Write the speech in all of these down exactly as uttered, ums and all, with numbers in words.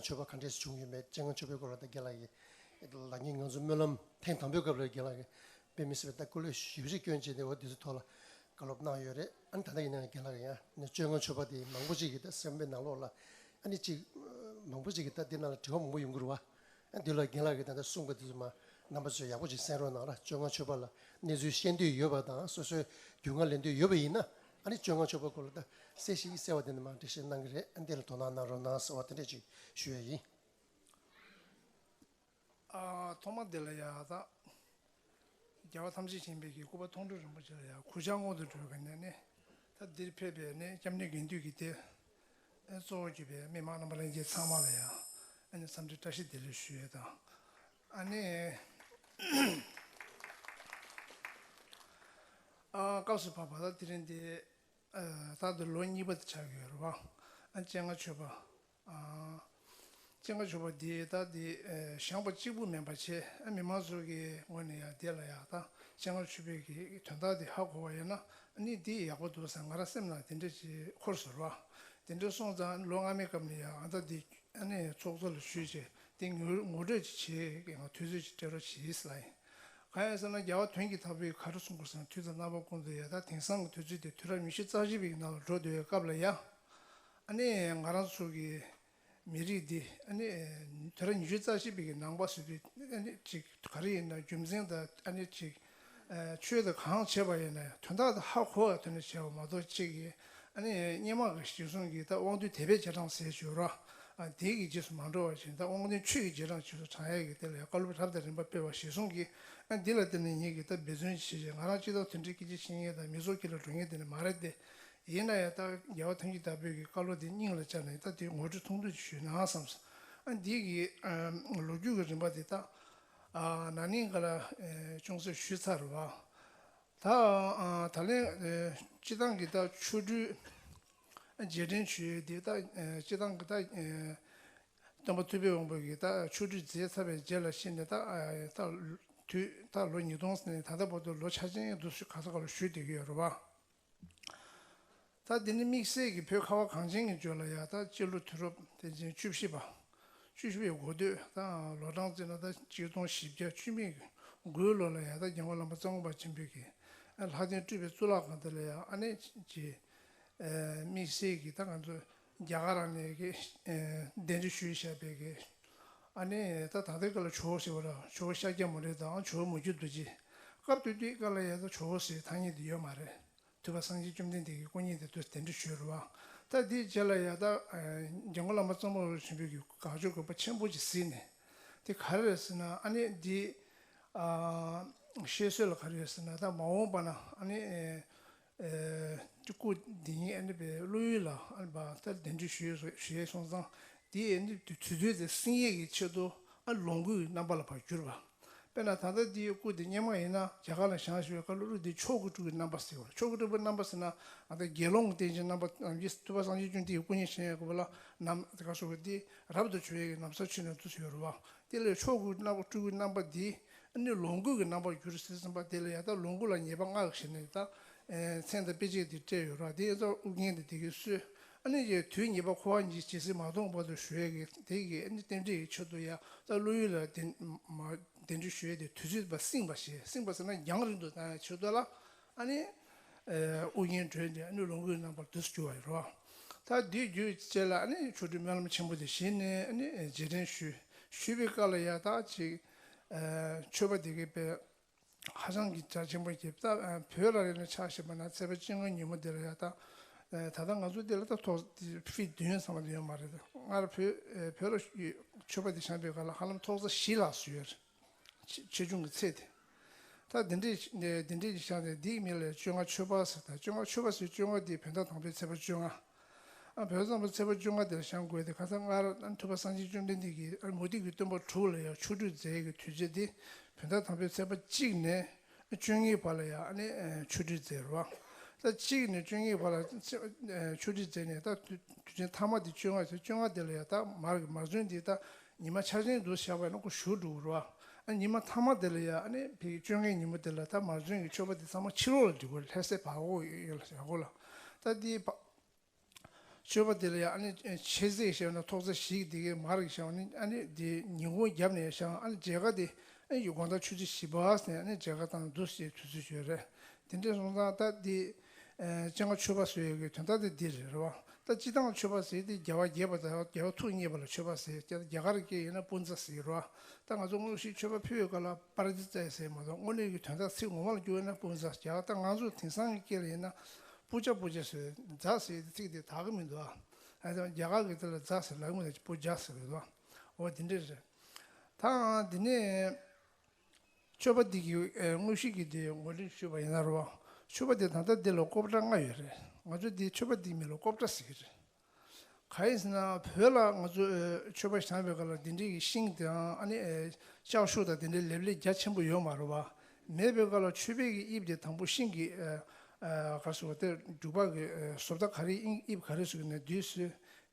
མཆོད་པ་ག་འདྲས་བྱུང་ཡོད་མེད། སྤྱན་སྔ་མཆོད་པའི་སྐོར་ལ་ད་རྒན་ལགས་ཀྱིས་ལག་གཉིས་ང་ཚོ་སྨོན་ལམ་ཐེངས་དང་པོའི་སྐབས་ལ་རྒན་ལགས་ཀྱིས་དཔེ་མི་སྲིད་པའི་ད་སྐུ་ལས་ཞེ་པོ་ཅིག་བསྐྱོན་བྱས་ཏེ་འོ་དེ་ཚོའི་ཐོག་ལ་བཀའ་སློབ་གནང་ཡོད་རེད། ཨ་ནི་ད་ལྟ་ཡིན་ན་རྒན་ལགས་ཀྱིས་ཡང་ནི་བཅོ་ལྔ་མཆོད་པ་དེ་མང་པོ་ཅིག་གིས་ད་སེམས་པའི་ནང་ལོགས་ལ་ཨ་ནི་ཅིག་མང་པོ་ཅིག་གིས་ད་འདི་ནང་ལ་དྲི་བ་མང་པོ་ཡོང་གི་རེད་བ། ཨ་འདི་ལ་རྒན་ལགས་ཀྱིས་ད་ལྟ་གསུངས་པ་དེ་ཚོ་མ་རྣམ་པ་ཚོས་ཡག་པོ་ཅིག་གསན་རོགས་གནང་ར། བཅོ་ལྔ་མཆོད་པ་ལ་གནས་ཚུལ་ཤེས་འདོད་ཡོད་པ་དང་སོ་སོའི་རྒྱུས་མངའ་ལེན་འདོད་ཡོད་པ་ཡིན་ན་ཨ་ནི་བཅོ་ལྔ་མཆོད་པ་སྐོར་ལ་ད་གསལ་བཤད་ཡིན་གསལ་བ་དེ་འདྲ་མ་འགྲེལ་བཤད་གནང་གི་རེད། ཨ་འདི་ལ་དོ་སྣང་གནང་རོགས་གནང་ཟེར་བ་དེ་འདྲ་ཅིག་ཞུ་ཡ་ཡིན། ཨ་ཐོག་མ་དེ་ལ་ཡ་ད་རྒྱལ་བ་ཐམས་ཅད་མཁྱེན་པའི་གི་སྐུ་པར་མཐོང་གྲོལ་རིན་པོ་ཆེ་ལ་ཡ་གུས་ཕྱག་སྔོན་དུ་འགྲོ་གི་ནས་ནི་ད་འདིར་ཕེབས་པའི་ནི་སྐྱབས་གནས་དགེ་འདུན་གྱི་སྡེ་གཙོ་བོ་གྱུར་པའི་མི་མང་རྣམ་པ་ལྷན་རྒྱས་ཚང་མ་ལ་ཡ་ཨ་ནི་འཚམས་འདྲི་བཀྲ་ཤིས་བདེ་ལེགས་ཞུ་ཡས་དང་། ཨ་ནི་ཨ་སྐབས་སུ་བབས་པ་ད་དེ་རིང་འདི་ཨ་ད་དུ་ལོ་གཉིས་པ་དེ་ཆགས་ཀྱི་ཡོད་རེད་བ། ཨ་སྤྱན་སྔ་མཆོད་པ། ཨ་སྤྱན་སྔ་མཆོད་པ་འདི་ད་འདི་ཨ་བཞེངས་པ་གཅིག་པུ་མིན་པ་བྱས། ཨ་མི་མང་ཚོ་གི་ངོས་ནས་ཡང་འདི་ལ་ཡང་ད་སྤྱན་སྔ་མཆོད་པའི་གི་དོན་དག་འདི་ཧ་གོ་བ་ཡིན་ན་ཨ་ནི་འདི་ཡག་པོ་འདུག་ཟེར་ང་རང་སེམས་ནང་དེ་འདྲ་ཅིག་འཁོར་སོང་ར། དེ་འདྲ་སོང་ཙང་ལོ་སྔ་མའི་སྐབས་ནས་ཡང་ཨ་ད་འདི་ཨ་ནི་ཚོགས་གཙོ་ལ་ཞུས་བྱས་འདི་ངོ་ངོ་སྤྲོད་ཅིག་བྱེད་ཀྱི་ང་དུས་ཚོད་ཅིག་སྤྲད་རོགས་བྱེད་ཟེར་ལ་ཡིན། གང་ཡིན་ཟེར་ན་རྒྱལ་བ་དོན་གྱི་བདག་པོས་ག་རེ་གསུང་དགོས་ཟེར་ན་དུས་དང་རྣམ་པ་ཀུན་ཏུ་ཡང་ད་དེང་སང་གི་དུས་ཚོད་དེ་དུས་རབས་ཉི་ཤུ་རྩ་བཞི་པའི་ནང་ལ་འགྲོ་སྡོད་པའི་སྐབས་ལ་ཡང་ཨ་ནི་ང་རང་ཚོ་གི་མི་རིགས་འདི་ཨ་ནི་དུས་རབས་ཉི་ཤུ་རྩ་བཞི་པའི་གི་ནང་པ་ཟེར་དུས་ཨ་ནི་ཅིག་ག་རེ་ཡིན་ན་རྒྱུ་མཚན་དང་ཨ་ནི་ཅིག་ཆོས་དང་གང་བྱས་པ་ཡིན་ན་ཡང་དོན་དག་དེ་ཧ་གོ་བ་དོན་ནས་བྱས་པ་མ་གཏོགས་ཅིག་གི་ཨ་ནི་སྔོན་མ་གི་ཞེ་སོང་གི་ད་དབང་དོན་དད་པའི་རྗེས་འབྲང་ཟེར་བརྗོད་ར། ཨ་དེ་གི་རྗེས་སུ་མ་འགྲོ་བ་བཞིན་ད་དབང་དོན་ཆོས་ཀྱི་རྗེས་འབྲང་རྗེས་སུ་འབྲང་ཡ་གི་དེ་ལ་ཡང་བཀའ་སློབ་རབ་དང་རིམ་པ་སྤེལ་བ་ཞེ་སོང་གི། ཨ་འདི་ལ་བརྟེན་ནས་ངེད་ཀྱིས་ད་འབད་བརྩོན་བྱེད་ཅིང་ང་རང་སྤྱི་ཚོགས་དེ་འདྲའི་སྐད་ཆ་བཤད་མཁན་དང་མི་ཚོགས་དཀྱིལ་ལ་འགྲོ་མཁན་དེ་ནི་མ་རེད་དེ། ཡིན་ན་ཡང་ད་རྒྱལ་བ་ཐམས་ཅད་བདག་པོའི་གི་བཀའ་སློབ་དེ་སྙིང་ལ་བཅངས་ནས་ད་དེ་ངོ་སྤྲོད་ཐུང་ཐུང་ཅིག་ཞུས་ན་བསམ་སོང་། ཨ་འདི་གི་ཨ་ལོ་རྒྱུས་ཀྱི་རིམ་པ་དེ་ད་ཨ་ན་ནིང་ག་ལ་ཨ་ཅུང་ཟད་ཞུས་ཚར་བ། ད་ཨ་ད་ལན་ཨ་སྤྱི་བཏང་གི་ད་ཆོ་འཕྲུལ་རྗེས་དྲན་ཞུ་ཡས་དེ་ད་ཨ་སྤྱི་བཏང་གི་ད་ཨ་སྟོན་པ་ཐུབ་པའི་དབང་པོ་གིས་ད་ཆོ་འཕྲུལ་མཛད་ཚར་བའི་རྗེས་ལ་ཕྱིན་ནས་ད་ཨ་ད་དུས་ད་ལོ་ཉིས་སྟོང་ནས་ད་ལྟ་བར་དུ་ལོ་ཆ་ཆེན་འདུག་སེ་ག་ས་ག་ལ་བཞུགས་བསྡད་ཀྱི་ཡོད་རེད་བ། ད་འདི་ནི་དམིགས་བསལ་གྱི་བོད་ཁ་བ་གངས་ཅན་གྱི་ལྗོངས་ལ་ཡང་ད་སྤྱི་ལོ་དུས་རབས་དེ་བཞིན་བཅུ་བཞི་པ། བཅུ་བཞི་པའི་འགོ་སྟོད་ད་ལོ་གྲངས་བརྩིས་ན་ད་ཆིག་སྟོང་བཞི་བརྒྱ་བཅུ་མེད་དགུའི་ལོ་ལ་ཡང་ད་འཇམ་མགོན་བླ་མ་ཙོང་ཁ་པ་ཆེན་པོས་ཀྱི་ལྷ་ལྡན་སྤྲུལ་པའི་གཙུག་ལག་ཁང་དེ་ལ་ཡང་ཨ་ནི་ཀྱི་དམིགས་བསལ་གྱི་ད་ང་ཚོ་རྒྱ་གར་རང་ནས་ཀྱི་གདན་འདྲེན་ཞུས་བཞག་པའི་གི་ཨ་ནི་ད་ད་ལྟའི་སྐབས་ལ་ཇོ་བོ་ཟེར་བ་ལ་ཇོ་བོ་ཤཱཀྱ་མུ་ནེ་དང་ཇོ་བོ་མུ་ཁྱུད་རྡོ་རྗེ། སྐབས་དེ་དུས་སྐབས་ལ་ཡང་ད་ཇོ་བོ་ཟེར་ཐ་སྙད་དེ་ཡོད་མ་རེད། ཐུབ་པ་སངས་རྒྱས་བཅོམ་ལྡན་འདས་ཀྱི་སྐུ་བརྙན་དེ་ཚོ་གདན་འདྲེན་ཞུས་རེད་བ། ད་དེའི་རྗེས་ལ་ཡང་ད་འཇམ་མགོན་བླ་མ་ཙོང་ཁ་པ་ཆེན་པོས་ཀྱི་དགག་བྱ་དགོས་པ་ཆེན་པོ་ཅིག་གཟིགས་ནས་དེ་ག་རེ་རེད་ཟེར་ན་ཨ་ནི་འདི་བཤད་སྲོལ་ལ་ག་རེ་ཡོད་ཟེར་ན་ད་མ་འོངས་པ་ན་ཨ་ནི་སྐུ་འདི་ཉིད་ཨ་ནི་བའི་བློ་ཡུལ་ལ་ཨ་ནི་བ་ད་གདན་འདྲེན་ཞུས་ཞུས་སོང་ཙང་དེ་ཨ་ནི་དུས་ཚོད་དེ་སྲིང་ཡས་ཀྱི་ཆེད་དུ་ཨ་ལོངས་སྐུའི་རྣམ་པ་ལ་ཕར་གྱུར་བ། དཔེར་ན་ད་ལྟ་འདིའི་སྐུ་འདི་སྔོན་མ་ཡིན་ན་རྒྱ་གར་ལ་བཞེངས་བཞུགས་པའི་སྐབས་ལ་སྐུ་འདི་མཆོག་གི་སྤྲུལ་སྐུའི་རྣམ་པ་ཟེར་བ། མཆོག་གི་སྤྲུལ་སྐུའི་རྣམ་པ་ཟེར་ན་ད་དགེ་སློང་གི་རྟེན་ཅན་རྣམ་པ་ཐུབ་པ་སངས་རྒྱས་བཅོམ་ལྡན་འདས་ཀྱི་སྐུ་བརྙན་བཞེངས་ཡོད་དགོས་པ་ལ་ནམ་དེ་ག་སོགས་ཀྱི་འདི་རབ་ཏུ་བྱུང་བའི་ནམ་བཟའ་མཆོད་གནས་དུ་ཡོད་རེད་བ། དེ་ལས་མཆོག་གི་རྣམ་པ་སྤྲུལ་སྐུའི་རྣམ་པ་འདི་ཨ་ནི་ལོངས་སྐུ་གི་རྣམ་པར་གྱུར་ཟེར་ཙམ་པ་དེ་ལ་ཡང་ད་ལོངས་སྐུ་ལ་ཉེས་པ་ལྔ་ཞེས་ནས་ད་མཚན་དང་དཔེ་བྱད་འདི་སྤྲད་ཡོད་རེད་བ། དེ་ཡིན་ཙང་དབུ་རྒྱན་འདི་དེ་གའི་སྲོལ། ཨ་ནི་ཀྱི་དུས་ཉེས་པ་འཁོར་བ་ཉིད་ཇི་སྲིད་མ་སྟོངས་བར་དུ་ཞུ་ཡས་ཀྱི་དེ་གི་ཨ་ནི་རྟེན་འབྲེལ་གྱི་ཆེད་དུ་ཡང་ད་བློ་ཡུལ་ལ་གདན་མ་གདན་འདྲེན་ཞུ་ཡས་དེ་དུས་ཚོད་པ་བསྲིངས་པ་ཞེས་བསྲིངས་པ་ཟེར་ན་རྒྱང་རིང་དུ་བཏང་ཡས་ཆེད་དུ་ལ་ཨ་ནི་དབུ་རྒྱན་གྲོལ་ནས་ཨ་ནི་ལོངས་སྐུའི་རྣམ་པར་དུ་གྱུར་བ་ཡོད་རེད་བ། ད་དེའི་རྒྱུད་བཅས་ལ་ཨ་ནི་ཆོ་འཕྲུལ་སྨོན་ལམ་ཆེན་པོ་དེ་བཞེས་ནས་ཨ་ནི་རྗེས་དྲན་ཞུས་ཞུས་པའི་སྐབས་ལ་ཡང་ད་ཅིག་མཆོད་པ་དེ་གའི་དཔེ། ཧ་ཅང་གི་རྒྱ་ཆེན་པོ་སྐྱེས། ད་བོད་ལ་རེད་ན་ཆ་བཞག་པ་ན་ཚེས་པ་བཅོ་ལྔ་ཉིན་མོ་འདི་ལ་ཡ་ད་ད་ལྟ་ང་ཚོ་འདི་ལ་ད་ཐོག་ཕི་བདུན་ཚང་མ་ཡོད་མ་རེད། ད་སྔར་བོད་བོད་ལ་མཆོད་པ་འདི་བཤམས་པའི་སྐབས་ལ་ཧ་ལམ་ཐོག་ས་བཞི་ལྷག་ཙམ་ཡོད་རེད། ཆེ་ཆེ་ཆུང་གི་ཚད་དེ། ད་འདི་འདྲས་འདི་འདྲས་ཀྱི་བཤམས་ཏེ་འདིའི་མིང་ལ་བཅོ་ལྔ་མཆོད་པ་ཟེར། ད་བཅོ་ལྔ་མཆོད་པ་ཟེར་བཅོ་ལྔ་འདི་བོད་ཟླ་དང་པོའི་ཚེས་པ་བཅོ་ལྔ། ཨ་བོད་ཟླ་དང་པོའི་ཚེས་པ་བཅོ་ལྔ་དེར་བཤམས་དགོས་ཏེ་ཁ་སང་སྔར་ཨ་ཐུབ་པ་སངས་རྒྱས་བཅོམ་ལྡན་འདས་ཀྱིས་ཨ་མུ་སྟེགས་ཀྱི་སྟོན་པ་དྲུག་ལ་ཡང་ཆོ་འཕྲུལ་མཛད་ཀྱི་དུས་ཚོད་དེ་བོད་ཟླ་དང་པོའི་ཚེས་པ་གཅིག་ནས་བཅོ་ལྔའི་བར་ལ་ཡང་ཨ་ནི་ཆོ་འཕྲུལ་མཛད་རེད་བ། ད་གཅིག་ནས་བཅོ་ལྔའི་བར་ལ་ཆོ་འཕྲུལ་མཛད་ནས་ད་དུས་དུས་ཆེན་མཐའ་མ་དེ་བཅོ་ལྔ་ཟེར། བཅོ་ལྔ་དེ་ལ་ཡང་ད་མར་གྱི་མར་ཚོན་འདི་ད་ཉི་མ་འཆར་ཅན་དུ་བཞག་པ་ཡིན་ན་ཁོ་བཞུ་འགྲོ་གི་རེད་བ། ཨ་ཉི་མ་མཐའ་མ་དེ་ལ་ཡང་ཨ་ནི་བོད་ཀྱི་བཅོ་ལྔའི་ཉིན་མོ་དེ་ལ་ད་མར་ཚོན་གྱི་མཆོད་པ་དེ་ཚང་མ་ཕྱི་ལོགས་ལ་སྒྲིག་དགོས། ལྷ་སའི་བར་སྐོར་ཡོད་ལ་བཞག་དགོས་ལ། ད་འདི་བ། མཆོད་པ་དེ་ལ་ཡང་ཨ་ནི་ཆེ་ཚད་བཤད་ན་ཐོག་ཚད་བཞི་གི་དེ་གའི་མར་གྱི་བཤད་ནི་ཨ་ནི་དེ་ཉིན་གུང་རྒྱབ་ནས་བཤད་ཨ་ནི་མཇལ་ཁ་དེ་ཨ་ནི་དགོང་དག་ཆུ་ཚོད་བཞི་པ་ཟེར་ཨ་ནི་མཇལ་ཁ་བཏང་འདུག་ཟེར་དུས་ཚོད་ཡོད་རེད། དེ་འདྲའི་སོང་ཙང་ད་དེ་སྤྱན་སྔ་མཆོད་པ་ཟེར་ཡག་གི་དོན་དག་དེ་འདི་རེད་རེད་བ། ད་སྤྱིར་བཏང་མཆོད་པ་ཟེར་དེ་རྒྱལ་བ་དགྱེས་པ་དང་རྒྱལ་བ་ཐུགས་མཉེས་པ་ལ་མཆོད་པ་ཟེར་ཀྱང་རྒྱ་གར་སྐད་ཡིན་ན་པུན་ཛ་ཟེར་གྱི་རེད་བ། ད་ང་ཚོ་དངོས་གཞིའི་མཆོད་པ་ཕུལ་བའི་སྐབས་ལ་པར་ཏི་ཙ་ཟེར་མ་གཏོགས་དངོས་གནས་ཀྱི་དོན་དག་ཚིག་ངོ་མ་ལ་བསྒྱུར་བ་ན་པུན་ཛ་རྒྱ་གར་ད་ང་ཚོ་དེང་སང་གི་སྐད་ལ་ཡིན་ན། པུ་ཇ་པུ་ཇ་ཟེར་ཛ་ཟེར་ཚིག་དེ་དག་གི་མི་འདུག་ཨ། ཨ་ད་རྒྱ་གར་གྱི་དེ་ལ་ཛ་ཟེར་ལབ་མི་འདུག་པུ་ཇ་ཟེར་གི་འདུག་འོ་དེ་འདྲས་རེད། ད་དེ་ནས་མཆོད་པ་འདི་གི་ཨེ་དངོས་གཞི་གི་དེ་ངོས་འཛིན་ཞུས་པ་ཡིན་ན་རེད་བ། མཆོད་པ་དེ་ད་ལྟ་འདི་ལ་ཀོབ་ཏྲ་ལྔ་ཡོད་རེད། ང་ཚོ་འདི་མཆོད་པ་འདི་མིང་ལ་ཀོབ་ཏྲ་ཟེར་གི་རེད། གང་ཡིན་ཟེར་ན་བོད་ལ་ང་ཚོ་ཨེ་མཆོད་པ་བཞེངས་པའི་སྐབས་ལ་འདི་འདྲས་ཀྱི་ཤིང་དང་ཨ་ནི་ཨེ་ལྕགས་ཤོག་དང་དེ་འདྲའི་ལེབ་ལེབ་རྒྱ་ཆེན་པོ་ཡོད་མ་རེད་བ། མེད་པའི་སྐབས་ལ་མཆོད་པའི་གི་དབྱིབས་དེ་དང་པོ་ཤིང་གི་ཨ་ཨ་ག་རེ་ཟེར་བ་དེ་འབྲུག་པ་གི་ཨ་བཟོ་ལྟ་ག་རེ་དབྱིབས་ག་རེ་ཟེར་གི་ནས་བསྡུས་སོ།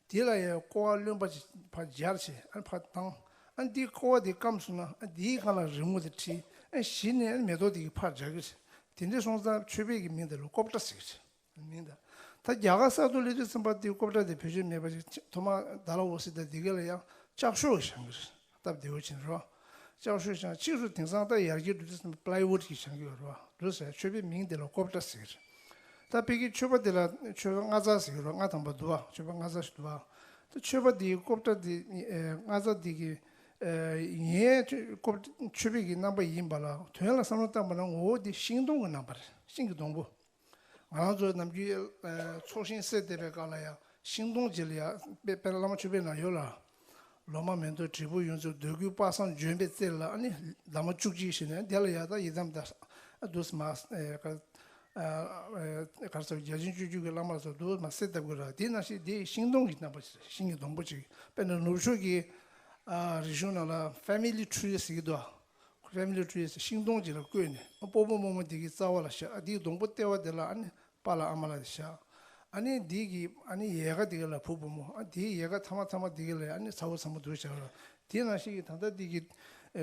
དེ་ལ་ཡང་ཀོ་བ་རློན་པ་ཅིག་ཕར་སྦྱར་བྱས་ཨ་ཕར་བཏང་། ཨ་འདིའི་ཀོ་བ་དེ་སྐམ་སོང་ན་ཨ་འདིའི་སྒང་ལ་རི་མོ་དེ་བྲིས་ཨ་གཞི་ནས་མེ་ཏོག་དེ་གི་ཕར་སྦྱར་གི་རེད། དེ་འདྲའི་སོང་ཙང་མཆོད་པའི་གི་མིང་དེ་ལ་ཀོབ་ཏྲ་ཟེར་གི་རེད། མིང་དང་། ད་རྒྱ་གར་ས་ཐོག་སླེབས་དུས་ཙམ་པ་དེ་ཀོབ་ཏྲ་དེ་བེད་སྤྱོད་མེད་པ་ཞིག་ཐོག་མ་ཌལ་ཧོ་སི་དང་དེ་ག་ལ་ཡང་ལྕགས་ཤོག་གིས་བཞེངས་གི་རེད། སྟབས་བདེ་བོ་ཕྱིན་རོ། ལྕགས་ཤོག་བཞེངས་ཕྱིས་སུ་དེང་སང་ད་ཡར་རྒྱས་འགྲོ་དུས་ཙམ་པ་པ་ལའི་ཝུད་ཀྱིས་བཞེངས་གི་ཡོད་རེད་བ། འདུག་ཟེར་མཆོད་པའི་མིང་དེ་ལ་ཀོབ་ཏྲ་ཟེར་གི་རེད། ད་དཔེ་གི་མཆོད་པ་དེ་ལ་མཆོད་པ་ལྔ་ཙ་ཟེར་གི་རེད། ལྔ་ཐམ་པ་འདུག་བ། མཆོད་པ་ལྔ་ཙ་ཞིག་འདུག་བ། ད་མཆོད་པ་དེའི་ཀོབ་ཏྲ་དེ་ལྔ་ཙ་དེ་གི་ངའི་ཀོབ་མཆོད་པའི་གི་རྣམ་པ་ཡིན་པ་ལ་དོན་ལ་བསམ་བློ་བཏང་པ་ན་ངོ་བོ་དེ་ཤིང་སྡོང་གི་རྣམ་པ་རེད། ཤིང་གི་སྡོང་པོ། ང་རང་ཚོ་ནམ་རྒྱུན་ཚོགས་ཞིང་གསོལ་འདེབས་པའི་སྐབས་ལ་ཡང་ཤིང་སྡོང་ཅིག་ལ་ཡང་དཔེ་དཔེར་ན་བླ་མ་མཆོད་པའི་ནང་ཡོད་ལ། ལོ་མ་མེ་ཏོག་དྲིལ་བུ་ཡོངས་རྫོགས་འདོད་དགུའི་དཔག་བསམ་ལྗོན་པའི་རྩེ་ལ་ཨ་ནི་འདབ་མ་བཅུ་གཅིག་ཞིག་ནས་དེ་ལ་ཡང་ད་ཡི་དམ་དང་འདུག་སེ་མ་ག་རེ་ཟེར་བརྒྱ་བྱིན་སྤྱོད་བརྒྱུད་ཀྱི་བླ་མ་ཚོ་འདུག་མ་གསོལ་འདེབས་དགོས་ར། དེ་ནང་བཞིན་དེ་ཤིང་སྡོང་གི་རྣམ་པ་ཞིག་རེད། ཤིང་གི་སྡོང་པོ་ཅིག་དཔེར་ན་ནུབ་ཕྱོགས་ཀྱི་རིག་གཞུང་ནང་ལ་ཕེ་མི་ལི་ཊི་རི་ཟེར་གྱི་འདུག་ཕེ་མི་ལི་ཊི་རི་ཟེར་ཤིང་སྡོང་ཅིག་ལ་བརྐོས་ནས་སྤོ་བོ་རྨོ་མོ་དེ་གི་རྩ་བ་ལ་བཞག་ཨ་དེའི་སྡོང་པོ་ལྟེ་བ་དེ་ལ་ཨ་ནི་པཱ་ལགས་ཨ་མ་ལགས་དེ་བཞག་ཨ་ནི་དེ་གི་ཨ་ནི་ཡལ་ག་དེ་ག་ལ་བུ་བུ་མོ་ཨ་དེའི་ཡལ་ག་ཐ་མ་ཐ་མ་དེ་ག་ལ་ཨ་ནི་ཚ་བོ་ཚ་མོ་འདུག་བཞག་ར། དེ་ནང་བཞིན་གྱི་ད་ལྟ་དེ་གི་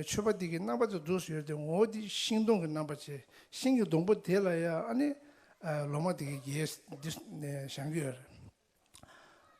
མཆོད་པ་དེ་གི་རྣམ་པ་དེ་འདུག་སེ་ཡོད་དེ་ངོ་བོ་དེ་ཤིང་སྡོང་གི་རྣམ་པ་བྱས་ཤིང་གི་སྡོང་པོ་དེ་ལ་ཡ་ཨ་ནི་ལོ་མ་དེ་གི་རྒྱས་འདི་བཞེངས་ཀྱི་ཡོད་རེད།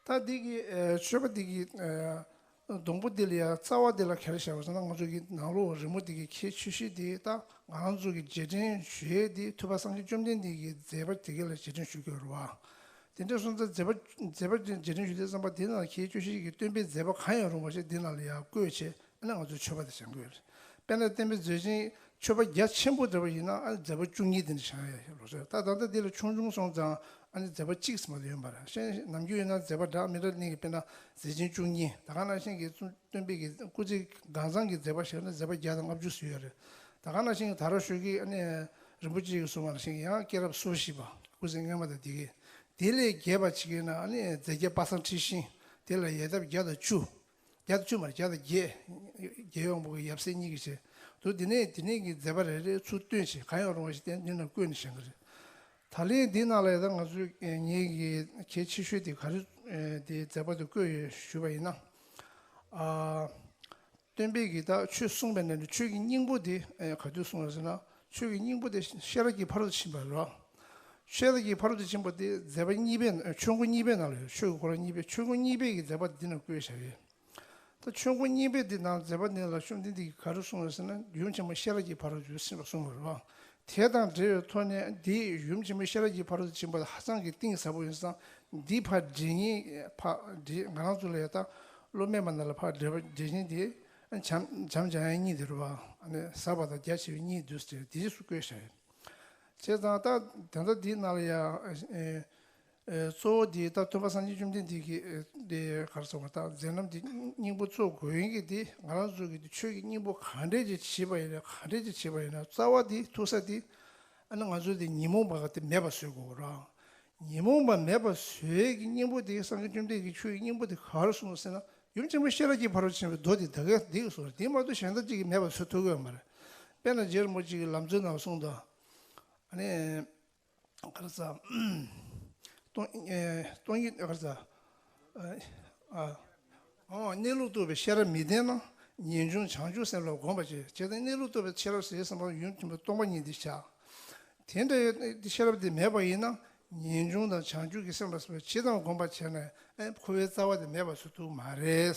ད་འདི་གི་ཨ་མཆོད་པ་འདི་གི་ཨ་སྡོང་པོ་འདི་ལ་ཡང་རྩ་བ་འདི་ལ་ག་རེ་བཞག་པ་ཟེར་ན་ང་ཚོ་གི་ནང་ལོགས་རི་མོ་འདི་གི་གལ་ཆེ་ཤོས་འདི་ད་ང་རང་ཚོ་གི་རྗེས་དྲན་ཞུ་ཡས་འདི་ཐུབ་པ་སངས་རྒྱས་བཅོམ་ལྡན་འདས་ཀྱི་མཛད་པ་འདི་ག་ལ་རྗེས་དྲན་ཞུ་དགོས་རེད་བ། དེ་འདྲ་སོང་ཙང་མཛད་པ་མཛད་པ་རྗེས་དྲན་ཞུ་དུས་ཙམ་པ་འདི་ནང་གལ་ཆེ་ཤོས་ཀྱི་སྟོན་པའི་མཛད་པ་གང་ཡང་རུང་བ་ཞིག་འདི་ནང་ལ་ཡང་བཀོད་བྱས་ཨ་ནི་ང་ཚོས་མཆོད་པ་དེ་བྱ་དགོས་རེད། དཔེར་ན་བསྟན་པའི་མཛོད་ཆེན་མཆོད་པ་རྒྱ་ཆེན་པོ་འདྲ་བ་ཡིན་ན་ཨ་ནི་མཛད་པ་བཅུ་གཉིས་དེ་འདྲ་བྱ་ཡ་ལོ་ཟེར། ད་ད་ལྟ་འདི་ལ་ཆུང་ཆུང་སོང་ཙང་ཨ་ནི་མཛད་པ་གཅིག་ཙམ་མ་གཏོགས་ཡོད་མ་རེད། གཞན་ནམ་རྒྱུན་ཡིན་ན་མཛད་པ་འདྲ་མི་འདྲ་གནས་ཀྱི་དཔེར་ན་མཛད་ཆེན་བཅུ་གཉིས་ད་ག་ནང་བཞིན་གྱི་སྟོན་པའི་གི་སྐུ་ཚེ་གང་ཚང་གི་མཛད་པ་བཤད་ན་མཛད་པ་བརྒྱ་དང་ལྔ་བཅུ་ཙམ་ཡོད་རེད། ད་ག་ནང་བཞིན་གྱི་ད་རུང་ཞུ་གི་ཨ་ནི་རིན་པོ་ཆེ་གིས་གསུངས་པ་ནང་བཞིན་གྱི་ཡང་སྐྱེས་རབས་སོ་བཞི་པ་སྐུ་ཚེ་སྔོན་མ་དང་དེ་གི་དེ་ལས་རྒྱས་པ་བྱེད་ཀྱི་ཡིན་ན་ཨ་ནི་མཛད་བརྒྱ་དཔག་བསམ་འཁྲི་ཤིང་དེ་ལ་ཡལ་འདབ་བརྒྱ་དང་བཅུ། བརྒྱ་དང་བཅུ་མ་རེད། བརྒྱ་དང་བརྒྱད། རྒྱལ་བའི་དབང་པོ་གི་ཡབ་སྲས་གཉིས་ཀྱི་ཞལ། དུ་དེ་ནས་དེ་ནས་ཀྱི་མཛད་པ་རེ་རེ་ཚུར་བཏོན་བྱས་གང་ཡང་རུང་བ་ཞིག་བསྟན་འདི་ན་བཀོད་ནས་བཞེངས་ཀྱི་རེད། ད་ལན་འདི་ནང་ལ་ཡ་ད་ང་ཚོས་ངེད་ཀྱི་གལ་ཆེ་ཤོས་དེ་ག་རེ་དེ་མཛད་པ་དེ་བཀོད་ཡོད་ཞུས་པ་ཡིན་ན། ཨ། སྟོན་པས་ཀྱི་ད་ཆོས་གསུངས་པའི་ནང་ནས་ཆོས་ཀྱི་སྙིང་པོ་དེ་ག་དུས་གསུངས་ཡོད་ཟེར་ན་ཆོས་ཀྱི་སྙིང་པོ་དེ་ཤེས་རབ་ཀྱི་ཕ་རོལ་ཏུ་ཕྱིན་པ་རེད། ཤེས་རབ་ཀྱི་ཕ་རོལ་ཏུ་ཕྱིན་པ་དེ་མཛད་པ་གཉིས་པའི་ཆོས་འཁོར་གཉིས་པའི་ནང་ལ་ཡོད། ཆོས་ཀྱི་འཁོར་གཉིས་པའི་ཆོས་འཁོར་གཉིས་པའི་གི་མཛད་པ་འདི་ན་བཀོད་བཞག་ཡོད། ད་ཆོས་འཁོར་གཉིས་པའི་འདི་ནང་མཛད་པ་འདི་ལ་བཅོམ་ལྡན་འདས་ཀྱིས་ག་རེ་གསུངས་ཡོད་ཟེར་ན་ཡུམ་ཆེན་མོ་ཤེས་རབ་ཀྱི་ཕ་རོལ་ཏུ་ཕྱིན་པ་གསུངས་པ་རེད་བ། དེ་དང་འབྲེལ་བའི་ཐོག་ནས་འདི་ཡུམ་ཆེན་མོ་ཤེས་རབ་ཀྱི་ཕ་རོལ་ཏུ་ཕྱིན་པ་ཧ་ཅང་གི་གཏིང་ཟབ་པོ་ཡིན་ཙང་འདི་ཕར་འགྲེལ་ཉིན་ཕར་འགྲེལ་ང་རང་ཚོ་ལ་ཡ་ད་བློ་མེད་པ་ན་ལ་ཕར་འགྲེལ་པ་འགྲེལ་ཉིན་དེ་བྱམས་བྱམས་སྦྱང་ཡ་གཉིས་དེ་རེད་བ། ཟབ་པ་དང་རྒྱ་ཆེ་བའི་གཉིས་འདུས་ཏེ་དེ་རྗེས་སུ་བཀོད་བཞག་ཡོད། བྱས་ཙང་ད་དེ་འདྲ་འདིའི་ནང་ལ་ཡང་ཨེ་ཨེ་གཙོ་བོ་འདི་ད་སྟོན་པ་སངས་རྒྱས་བཅོམ་ལྡན་འདས་ཀྱི་ཨེ་འདི་ག་རེ་ཟེར་བ་ད་མཛད་རྣམ་འདི་སྙིང་པོ་གཙོ་དགོས་ཡིན་གྱི་འདི་ང་རང་ཚོ་གི་འདི་ཆོས་ཀྱི་སྙིང་པོ་ག་འདྲས་ཅིག་བྱེད་པ་ཡིན་ན་ག་འདྲས་ཅིག་བྱེད་པ་ཡིན་ན་རྩ་བ་འདི་ཐུག་ས་འདི་ཨ་ནི་ང་ཚོ་འདི་ཉོན་མོངས་པ་དེ་མེད་པ་བཟོ་དགོས་ར། ཉོན་མོངས་པ་མེད་པ་བཟོ་ཡས་ཀྱི་སྙིང་པོ་འདི་སངས་རྒྱས་བཅོམ་ལྡན་འདས་ཀྱི་ཆོས་ཀྱི་སྙིང་པོ་འདི་ག་རེ་གསུངས་ཟེར་ན་ཡུམ་ཆེན་མོ་ཤེས་རབ་ཀྱི་ཕ་རོལ་ཕྱིན་པའི་མདོ་འདི་ད་གས་འདི་གསུངས་འདི་མ་གཏོགས་གཞན་དག་ཅིག་གིས་མེད་པ་བཟོ་ཐུབ་ཀྱི་ཡོད་མ་རེད། དཔེར་ན་རྗེ་རིན་པོ་ཆེ་གི་ལམ་གཙོའི་ནང་གསུངས་དང་། ཨ་ནི། ག་རེ་ཟ། སྟོང་ཨེ་སྟོང་ཉིད་ག་རེ་ཟ། ཨ་ཨ་ཨོ་གནས་ལུགས་རྟོགས་པའི་ཤེས་རབ་མི་ལྡན་ན། ངེས་འབྱུང་བྱང་ཆུབ་སེམས་ལ་གོམས་པར་བྱེད། བྱས་ཙང་གནས་ལུགས་རྟོགས་པའི་ཤེས་རབ་ཟེར་བསམ་པ་ཡུམ་ཆེན་པོ་སྟོང་པ་ཉིད་འདི་བྱ། དེ་འདྲ་ཤེས་རབ་དེ་མེད་པ་ཡིན་ན་ ངེས་འབྱུང་དང་བྱང་ཆུབ་ཀྱི་སེམས་ལ་སོགས་པ་ཇི་ཙམ་སྒོམ་པ་བྱས་ན་ཨེ་འཁོར་བའི་རྩ་བ་དེ་མེད་པ་བཟོ་ཐུབ་མ་རེད།